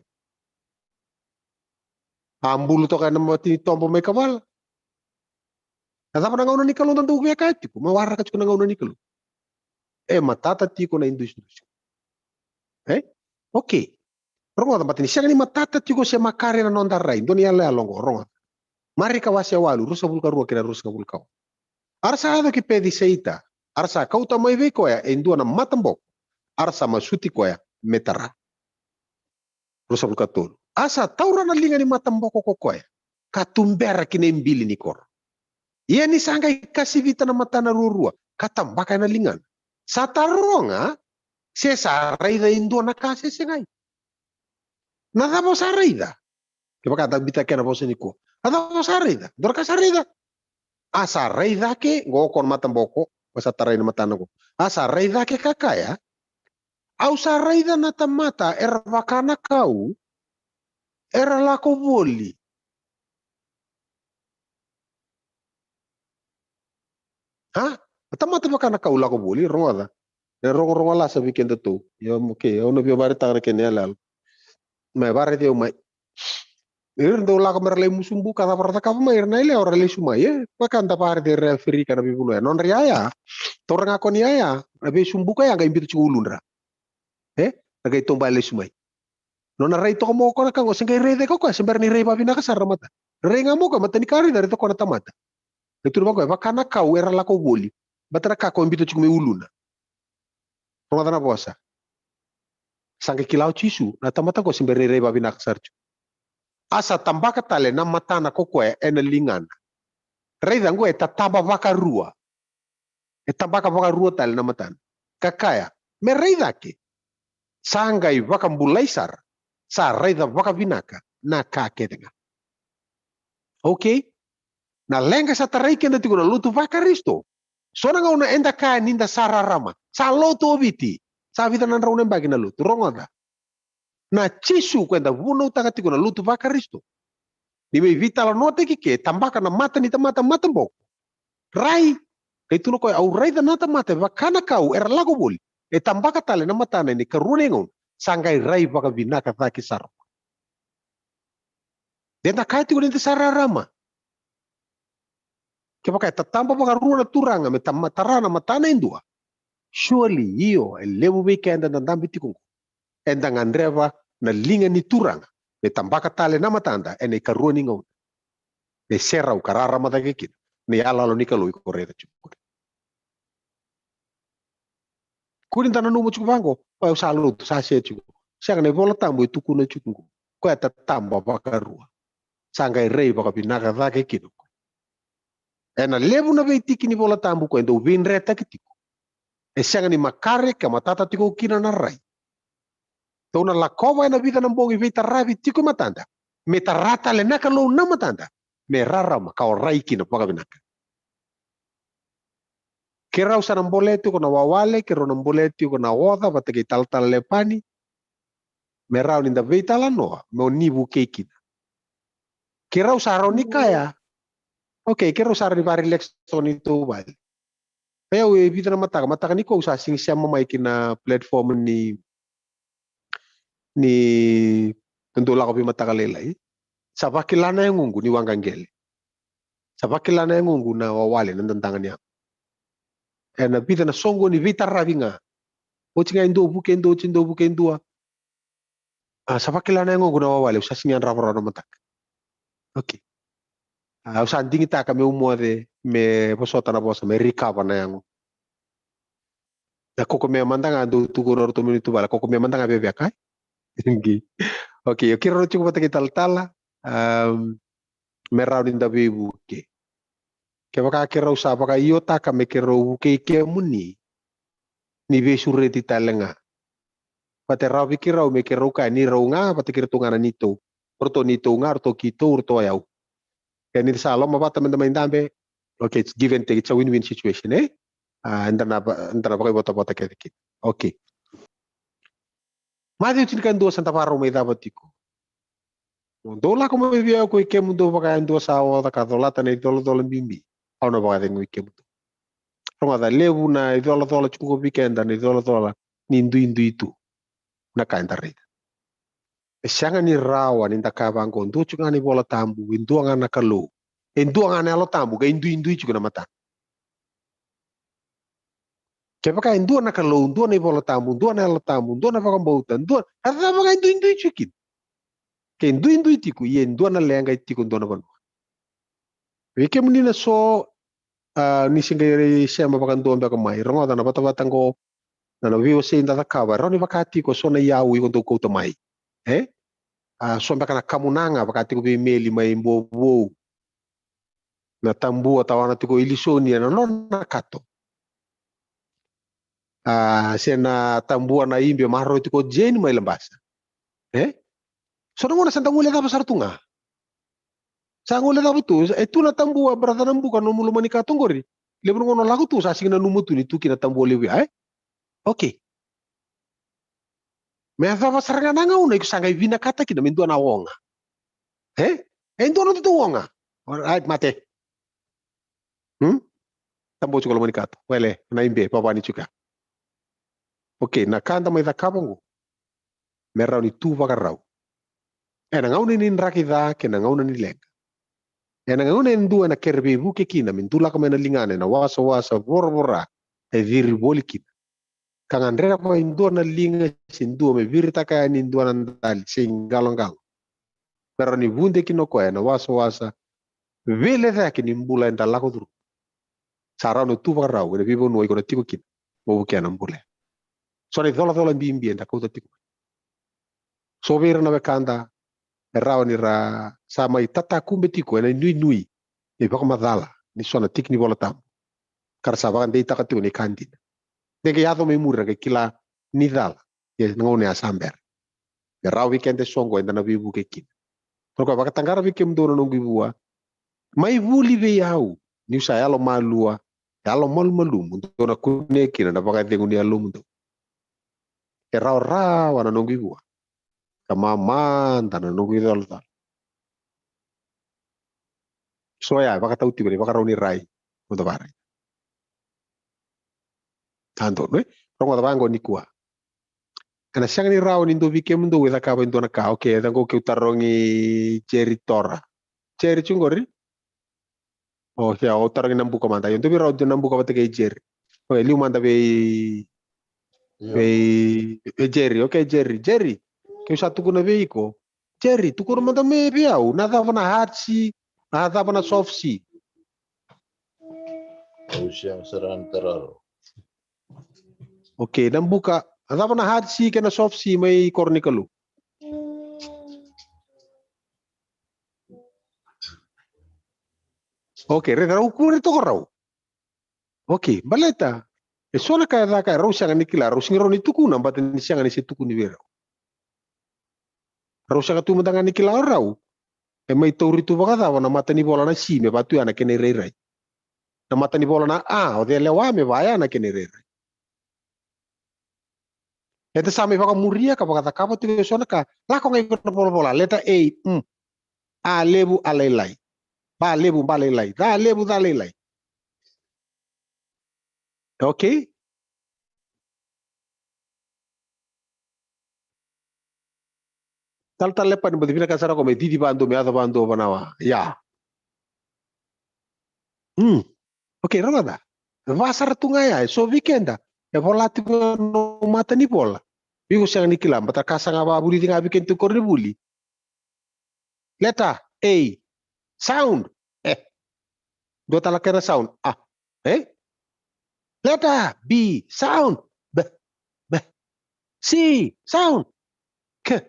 A bulu toka ena mata ni toba mai Kavala. A cava na gauna ni Kalou da dau via kaya tiko, me waraka tiko na gauna ni Kalou? E matata tiko na idusidusi. E? Okei. Rogoca, baleta ni sega ni matata tiko se makare na noda rai. Dua ni yaloyalo oqo, rogoca. Marika wase walu, ruasagavulu ka rua kei na ruasagavulu ka ono. A ra sa yaco ki Peciseita, a ra sa kauta mai vei koya e dua na mataboko, a ra sa masuti koya me tara. Ruasagavulu ka tolu. A sa taura na liga ni mataboko ko koya, ka tubera ki na ibili ni koro. Ia ni sa qai kasivita na matana ruarua, ka tabaka ena ligana, sa taroga se sa raica e dua na ka se segai. Na cava o sa raica? Kevaka da biuta kena vosa nikua, a cava o sa raica? Dua na ka sa raica? A sa rai cake, qo o koya na mataboko, ko sa tarai na matana qo. A sa rai cake ka kaya, au sa raica na tamata era vaka na kau, era lako voli. A? Na tamata vaka na kau lako voli, rogoca. E rogorogo lasa vei kedatou. Ia, okei, au na via vakaraitaka na kena iyaloyalo. Mai, vakaraici au mai. Ira dau lako me ra lai musu buka, cava ra cakava mai, ira na yalewa ra lesu mai, e? Vaka da vakaraici ira Aferika na veivanua ya. Nodra yaya, taura ga ko ni yaya, na veisubuka ya qai biuta tiko uludra. E? Ra qai toba lesu mai. Nona rai toka mo koya na ka qo, se qai rai cake o koya, se bera ni rai vavinaka sara na mata. Rai ga mo koya, mata ni ka raica, raica o koya na tamata. E tukuna vaqo, e vaka na kau era lako voli. Baleta na ka ko biuta tiko mai uluna. Rogoca na vosa. Sa qai kila o Jisu, na tamata qo se bera ni rai vavinaka sara tiko. A sa tabaka tale na matana ko koya ena ligana. Raica qo e tataba vakarua. E tabaka vakarua tale na matana. Ka kaya, me rai cake. Sa qai vakabulai sara. Sa raica vakavinaka na ka kece ga. Okei? Na leqa sa tarai keda tiko na lotu vaKarisito. So na gauna eda kaya ni da sa rarama. Sa lotu o Viti. Sa vica na drau na yabaki na lotu. Rogoca. Na Jisu ko eda vunautaka tiko na lotu vaKarisito. Ni mai veitalanoataki ke, tabaka na mata ni tamata mataboko. Rai, qai tukuna o koya, au raica na tamata e vaka na kau era lako voli. E tabaka tale na matana ena ikarua ni gauna. Sa qai rai vakavinaka cake sara. De da kaya tiko ni da sa rarama. Kevaka e tataba vakarua na Turaga me tama-, tara na matana e dua. Surely, io, e levu vei keda da dabe tiko qo. Eda gadreva na liga ni Turaga me tabaka tale na matada ena ikarua ni gauna. Me serau ka rarama cake kina na iyaloyalo ni Kalou iko raica tiko. Kua ni da nanuma tiko vaqo, o au sa lotu, sa se tiko. Sega, na iVola Tabu e tukuna tiko qo. Koya e tataba vakarua. Sa qai rai vakavinaka cake kina o koya. Ena levu na veitiki ni Vola Tabu koya e dau veidretaki tiko. E sega ni makare ka matata tiko kina na rai. Tou na lakova ena vica na bogi veitaravi tiko e matada. Me tara tale na Kalou na matada. Me rarama ka o rai kina vakavinaka. Keirau sa na bolea tiko na wawale, keirau na bolea tiko na oca vata kei talatala Lepani. Me rawa ni da veitalanoa, me o ni vukei kina. Keirau sa rawa ni kaya. Okei, keirau sa rawa ni vakarelax toka ni tou vale. Ia au e vica na mataka, mataka nikua au sa sega ni sema mai ki na platform ni, ni dau lako vei mataka lailai. Sa vakila na yagoqu ni waqa qele. Sa vakila na yagoqu na wawale, na dadaga ni yago. Ena vica na soqo ni veitaravi ga. Oti ga e dua, vuke e dua, oti e dua, vuke e dua. A, sa vakila na yagoqu na wawale, au sa sega ni yadrava rawa na mataka. Okei. A, au sa digitaka meu moce me vosota na vosa, me recover na yago. Na kokomea mada ga dou tukuna o ratou mai Nituvala, kokomea mada ga veveka, e? Okei, okei, keirau tiko vata kei talatala, am, me rawa ni da veivuke. Kevaka keirau sa vakaiotaka me keirau vukei kemuni, ni veisureti tale ga. Vata e rawa vei keirau me keirau kaya ni rau ga, vata kei ratou ga na neitou. Ratou neitou ga, ratou keitou, ratou o yau. Ke ni sa lomavata me da mai dabe, okay, it's give and take, it's a win-win situation, e? A, eda na va-, eda na vakaivotavota kece kina. Okay. Maciu tinikadua, sa da vakarau mai cava tiko. Dou lako mai vei au koi kemudou vakayadua sa oca ka colata na icolacola bibi. Au na vakacegui kemudou. Rogoca, levu na icolacola tiko vei keda na icolacola ni duidui tu na ka eda raica. E sega ni rawa ni da kaya vaqo, dua tiko ga na iVola Tabu, e dua ga na Kalou, e dua ga na Yalo Tabu, qai duidui tiko na matana. Kevaka e dua na Kalou, dua na iVola Tabu, dua na Yalo Tabu, dua na vakabauta, dua, a cava ga e duidui tiko kina? Ke duidui tiko, ia e dua na leqa e tiko e dua na vanua. Vei kemuni na so, a, ni se qai sema vakadua beka mai, rogoca na vatavata qo, na, na veiwasei da cakava, e rawa ni vaka tiko so na iyau iko dau kauta mai. E? A, so beka na kamunaga vaka tiko vei Meli mai Bovou. Na tabua tawana tiko i Lisoni ena nona kato. A, se na tabua na ibe maroroi tiko o Jeni mai Labasa. E? So na gauna sa da guilecava sara tu ga. Sa guilecava tu, e tu na tabua, brother Nabuka, nomu loma ni kato qori. Levu na gauna o lako tu, sa sega ni nanuma tu ni tu kina na tabua levu ya, e? Okay. Me yacova sara ga na gauna iko sa qai vinakata kina me dua na oga. E? E dua na nodatou oga. Alright, mate. Hmm? Tabua tiko loma ni kato. Wele, na ibe, vavani tiko ya. Okay, na ka da mai cakava qo. Me rawa ni tu vakarau. Ena gauna ni draki ca kei na gauna ni leqa. Ena gauna e dua ena kere veivuke kina me dulaka mai na ligana ena wasawasa voravora e ciri voli kina. Ka gadreva e dua na liga se dua me viritaka yani e dua na dali se iqaloqalo. Me rawa ni vude kina o koya ena wasawasa veilecayaki ni bula eda lako curuma. Sa rawa ni tu vakarau ena veivanua iko na tiko kina mo vukea na bula. So na icolacola bibi eda kauta tiko mai. So vei ira na wekada e rawa ni ra sa mai tatakube tiko ena inuinui ni vakamacala ni so na tiki ni Vola Tabu, ka ra sa vakadeitaka tiko ni ka dina. De qai yaco mai muri ra qai kila ni cala. Ia na gauna ya sa bera. Me rawa vei keda e soqo eda na veivuke kina. Toro koya, vakataqara vei kemudou na noqu ivua. Mai vuli vei au, niu sa yalomalua, yalomalumalumu, dou na kunea kina na vakacegu ni yalomudou. E rawarawa na noqu ivua, ka mamada na noqu icolacola. So ya e vakatau tiko ni vakarau ni rai, mo da vakarai. Sa donu, e? Rogoca vaqo nikua. Ena sega ni rawa ni dua vei kemudou e cakava e dua na ka. Okay, e caqo keu tarogi Jerry Tora. Jerry tu qori? O, se au tarogi Nabuka mada. Io, dua vei rau, Nabuka vata kei Jerry. Okay, liu mada vei, io, vei, vei Jerry. Okay, Jerry. Jerry, keu sa tukuna vei iko. Jerry, tukuna mada mai vei au. Na cava na hard C, na cava na soft C? Au sega sara ni tararo. Okay, Nabuka, a cava na hard C kei na soft C mai Koro ni Kalou? Okay, raica rau kua ni toka rau. Okay, baleta e so na ka e caka, rau sega ni kila, rau sega ni rawa ni tukuna, baleta ni sega ni se tukuni vei rau. Rau sega tu mada ga ni kila o rau e mai tauri tu vakacava na matanivola na C me vaka tu ya na kena irairai. Na matanivola na A, o cei e lewa me vaka ya na kena irairai. Eda sa mai vakamuria ka vakacakava tiko e so na ka. Lako ga i na volavola, letter A, mm. A levu, a lailai. Ba levu, ba lailai. Ca levu, ca lailai. Okay? Talatala Lepani, baci vinaka sara ko me cici vadua, me yaco vadua vanawa. Ia. Hmm. Okay, rogoca. Va sara tu ga ya, e so vei keda e vola tiko na matanivola. Iko sega ni kila, baleta ka sa ga vavulici ga vei keda tu koronivuli. Letter A, sound. E. Dua tale kena sound. A. E. Letter B, sound. B. B. C, sound. K.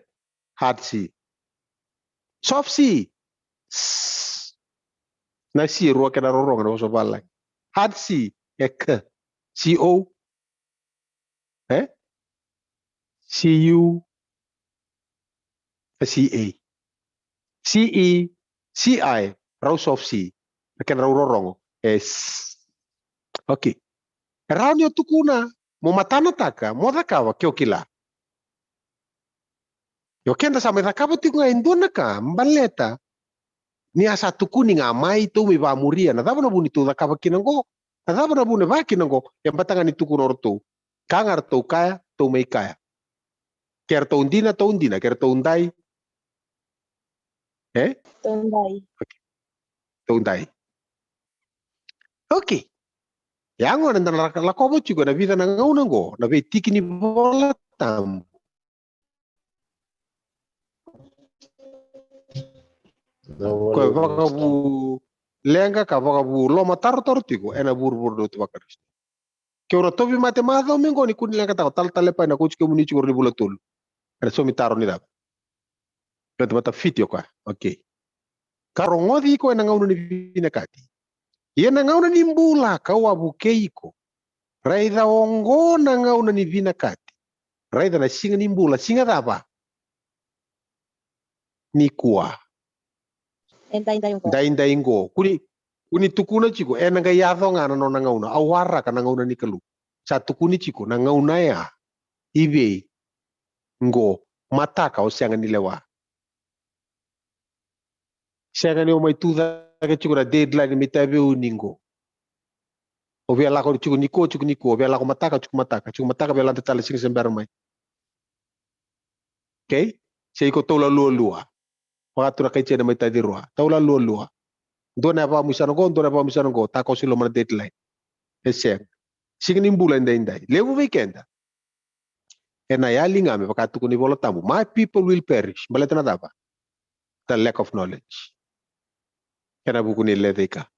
Hard C. Soft C. S. Na C e rua kena rorogo na vosa vavalagi. Hard C e K. C O. E? C U, e C A. C E, C I, rau soft C. Na kena rau rorogo e S. Okay. E rawa ni o tukuna, mo matanataka, mo cakava ke o kila. Io, keda sa mai cakava tiko ga e dua na ka, baleta ni a sa tukuni ga mai, tou mai vamuria. Na cava na vu ni tou cakava kina qo? Na cava na vu ni vaka kina qo? E bata ga ni tukuna o ratou. Ka ga ratou kaya, tou mai kaya. Ke ratou dina, tou dina. Ke ratou dai. E? Tou dai. Okay. Tou dai. Okay. Ia gona eda na lako-, lakova tiko ena vica na gauna oqo na veitiki ni Vola Tabu. Ko e vakavu leqa ka vakavu lomatarotaro tiko ena vuravura lotu vaKarisito. Ke o na tauvimate macawa mai oqo ni kua ni leqataka, talatala Lepai, na kauti kemuni tiko ni vula tolu. Ena saumi taro ni cava? Baleta mata fiti o koya. Okay. Ka rogoci iko ena gauna ni vinakati. Ia na gauna ni bula kau a vukei iko. Raica oqo na gauna ni vinakati. Raica na siga ni bula, siga cava? Nikua. E daidai oqo. Daidai oqo. Kua ni, kua ni tukuna tiko, ena qai yaco ga na nona gauna. Au waraka na gauna ni Kalou. Sa tukuni tiko, na gauna ya. I vei? Qo. Mataka o sega ni lewa. Sega ni o mai tu cake tiko na deadline me taveuni qo. O via lako tiko nikua, tiko nikua, o via lako mataka, tiko mataka, tiko mataka, via lade tale siga se bera mai. Okay? Se iko toula lualua. Vaka tu na kai Jeni mai Tacirua. Toula lualua. Dua na yavamu i sana qo, dua na yavamu i sana qo. Takoso i loma na deadline. E sega. Siga ni bula e daidai. Levu vei keda. Ena yali ga me vaka tukuna na iVola Tabu. My people will perish. Baleta na cava? The lack of knowledge. Ena vuku ni lecaika.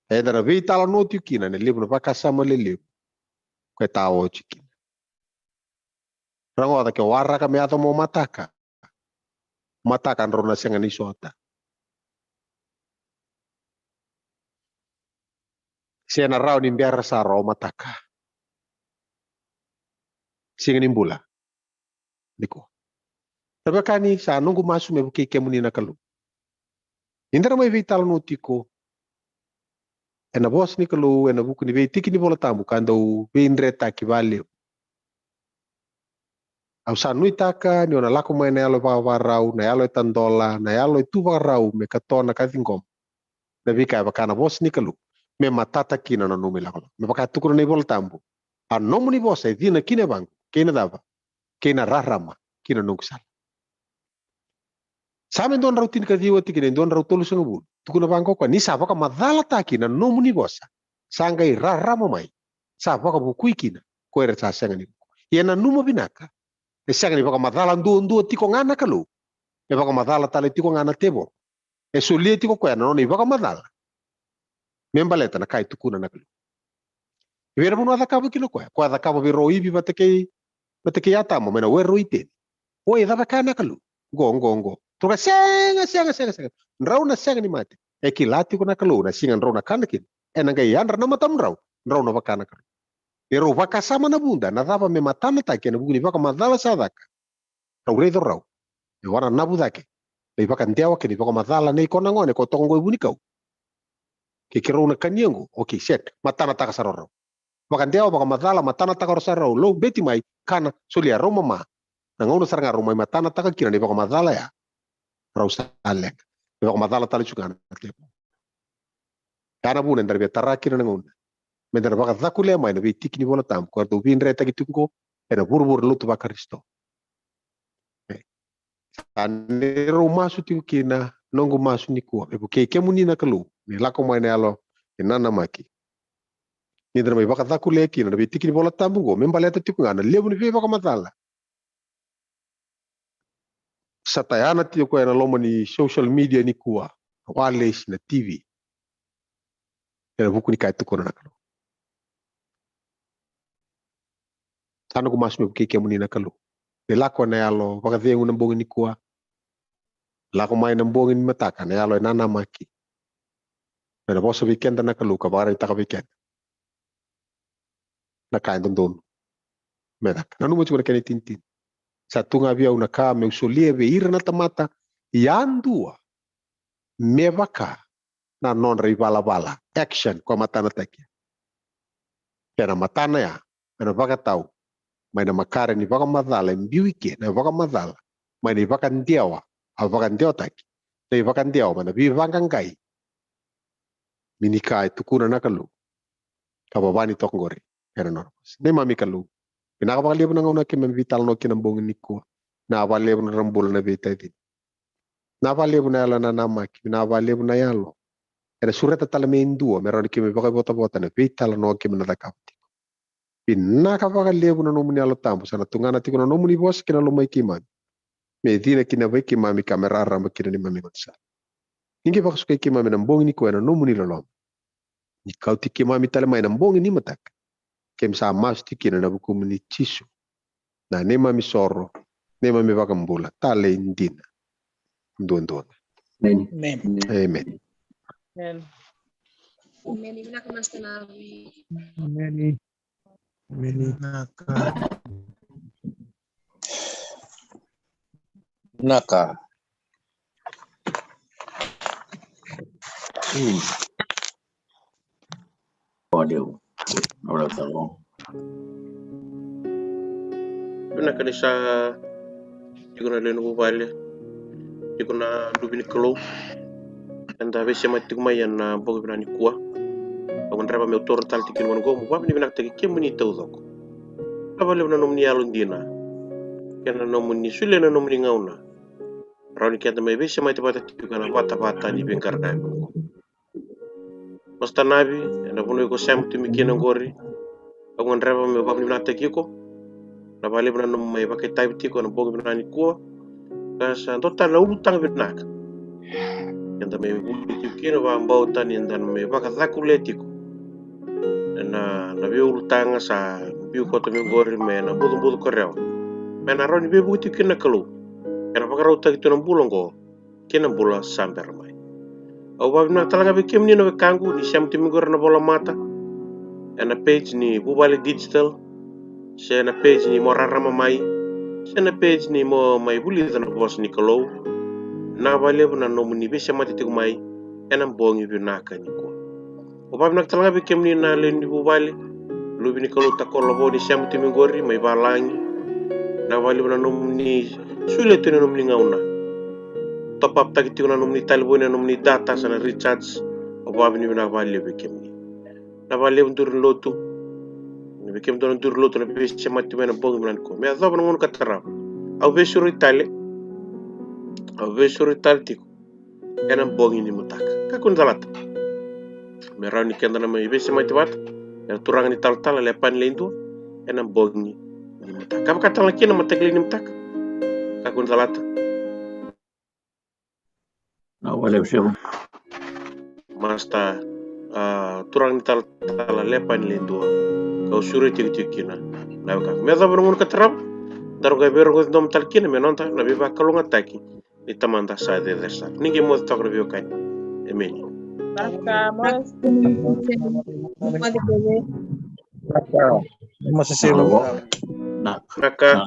Eda na veitalanoa tiko kina ena levu na vakasama lelevu. Ko e tao tiko kina. Rogoca, ke waraka me yaco mo mataka. Mataka drau na sega ni sota. Se na rawa ni bera sara o mataka. Siga ni bula. Nikua. Sa veiwekani, sa noqu masu me vukei kemuni na Kalou. Ni da na mai veitalanoa tiko ena vosa ni Kalou, ena vuku ni veitiki ni Vola Tabu, ka dau veidretaki valevu. Au sa nuitaka ni o na lako mai na yalo vakavakarau, na yalo e tadola, na yalo e tu vakarau me katoa na ka ciqoma. Na veika e vaka na vosa ni Kalou. Me matata kina na nomu ilakolako. Me vaka tukuna na iVola Tabu. A nomuni vosa e cina ki na yavaqu. Kei na cava? Kei na rarama ki na noqu sala. Same dua na drau tinikaciwa tikina e dua na drau tolusagavulu. Tukuna vaqo o koya, ni sa vakamacalataki na nomuni vosa. Sa qai rarama mai. Sa vakavukui kina ko ira sa sega ni vuku. Ia nanuma vinaka. E sega ni vakamacala duadua tiko ga na Kalou. E vakamacala tale tiko ga na tevoro. E solia tiko koya na nona ivakamacala me baleta na ka e tukuna na Kalou. I vei ira vanua a cakava kina o koya, koya a cakava vei rau o Ivi vata kei, vata kei Atama mai na were o Iteni. Oi, e cava e kaya na Kalou? Qo, qo, qo. Drau kaya, sega, sega, sega, sega. Drau na sega ni mate. E kila tiko na Kalou na siga drau na kana kina, ena qai yadra na matamudrau, drau na vaka na Kalou. E rau vakasama na vuda, na cava me matanataki ena vuku ni vakamacala sa caka. Rau raica rau e wananavu cake na ivakadewa kei na ivakamacala nei koya na gone ko toka qo e vunikau. Kei keirau na kania qo, okay, set, matanataka sara rau. Vakadewa, vakamacala, matanataka rau sara rau, lou beti mai, kana, solia rau mama. Na gauna sara ga rau mai matanataka kina na ivakamacala ya, rau sa leqa. Na ivakamacala tale tiko ga na tevoro. Ya na vuna eda na via tara kina na gauna meda na vakacakulea mai na veitiki ni Vola Tabu ko era dau veidretaki tiko qo ena vuravura lotu vaKarisito. E, sa neirau masu tiko kina, noqu masu nikua me vukei kemuni na Kalou, ni lako mai na yalo ni nanamaki. Ni da na mai vakacakulea kina na veitiki ni Vola Tabu qo me baleta tiko ga na levu ni veivakamacala sa tayana tiko ena loma ni social media nikua, na walesi, na T V. Ena vuku ni ka e tukuna na Kalou. Sa noqu masu me vukei kemuni na Kalou. Me lako na yalo vakacegu na bogi nikua. Lako mai na bogi ni mataka na yalo e nanamaki. Me na vosa vei keda na Kalou ka vakaraitaka vei keda na ka e dodonu me caka. Nanuma tiko na kena itinitini. Sa tu ga vei au na ka meu solia vei ira na tamata yadua me vaka na nodra ivalavala, action, ko a matanataki. Kena matana ya, ena vakatau mai na makare ni vakamacala e biu i ke, na vakamacala mai na ivakadewa a vakadewataki, na ivakadewa mai na veivaqaqai ni ka e tukuna na Kalou. Ka vavani toka qori ena nona vosa. Neimami Kalou, vinaka vakalevu na gauna keimami veitalanoa kina bogi nikua. Vinaka vakalevu na nodra bula na veitacini. Vinaka vakalevu na yalo e nanamaki, vinaka vakalevu na yalo Ena sureta tale mai e dua me rawa ni keimami vakaivotavota ena veitalanoa keimami na cakava tiko. Vinaka vakalevu na nomuni Yalo Tabu, sa na tugana tiko na nomuni vosa ki na lomai keimami, me cina kina vei keimami ka me rarama kina neimami gaunisala. Ni qai vakasukai keimami ena bogi nikua ena nomuni loloma. Ni kauti keimami tale mai ena bogi ni mataka. Keimami sa masu tiko kina ena vukumuni Jisu, na neimami soro, neimami vakabula talei dina duadua ga. Amen. Amen. Amen. Amen. Vinaka, Master Navi. Amen. Amen. Vinaka. Vinaka. Hmm. Audio. Audio talo. Vinaka ni sa tiko na lewe ni vuvale, tiko na luve ni Kalou. Eda veisemati tiko mai ena bogi vinaka nikua. Au gadreva meu taura tale tiko kina vaqo, meu vakavinavinakataki kemuni taucoko. Vinaka vakalevu na nomuni yalodina kei na nomuni solia na nomuni gauna, rawa ni keda mai veisemati vata tiko ena vatavata ni veiqaravi oqo. Master Navi, ena vanua iko sema tu mai kina oqori, au gadreva meu vakavinavinakataki iko. Vinaka vakalevu na nomu mai vakaitavi tiko ena bogi vinaka nikua. Ka sa dua tale na ulutaga vinaka eda mai vuli tiko kina, vakabauta ni da na mai vakacakulea tiko ena, na veiulutaga sa biu koto mai oqori mai na bucabuca ko Rewa, me na rawa ni veivuke tiko kina na Kalou ena vakarautaki tu na bula oqo kei na bula sa bera mai. Au vakavinavinaka tale ga vei kemuni na wekaqu ni sema tu mai oqori ena volamata, ena page ni Vuvale Digital, se na page ni Mo Rarama Mai, se na page ni Mo Mai Vulica na Vosa ni Kalou. Vinaka vakalevu na nomuni veisemati tiko mai ena bogi vinaka nikua. Au vakavinavinaka tale ga vei kemuni na lewe ni vuvale, luve ni Kalou Takolovo ni sema tu mai oqori mai valagi. Vinaka vakalevu na nomuni solia tu na nomuni gauna, top up taki tiko na nomuni talevoni, na nomuni data, sa na recharge. Au vakavinavinaka vakalevu vei kemuni. Vinaka vakalevu duru ni lotu, vei kemudou na duru ni lotu na veisemati mai ena bogi vinaka nikua. Me yacova na gauna ka tarava, au veisureti tale, au veisureti tale tiko ena bogi ni mataka. Kakua ni calata, me rawa ni keda na mai veisemati vata, era turaga ni talatala, Lepani Leidua, ena bogi ni mataka. Ka vaka tale ga kina mataka lailai ni mataka. Kakua ni calata. Na wale usiku. Master, a, turaga ni talatala, Lepani Leidua, kau sureti tiko kina na wekaqu. Me yacova na gauna ka tarava, daru qai veirogoci domo tale kina me noda na veivakalougatataki ni Tamada sa cecere sara. Ni qai moce toka na veiwekani. Emeni. Vinaka. Vinaka.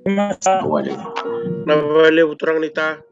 Vinaka. Vinaka vakalevu turaga ni ta.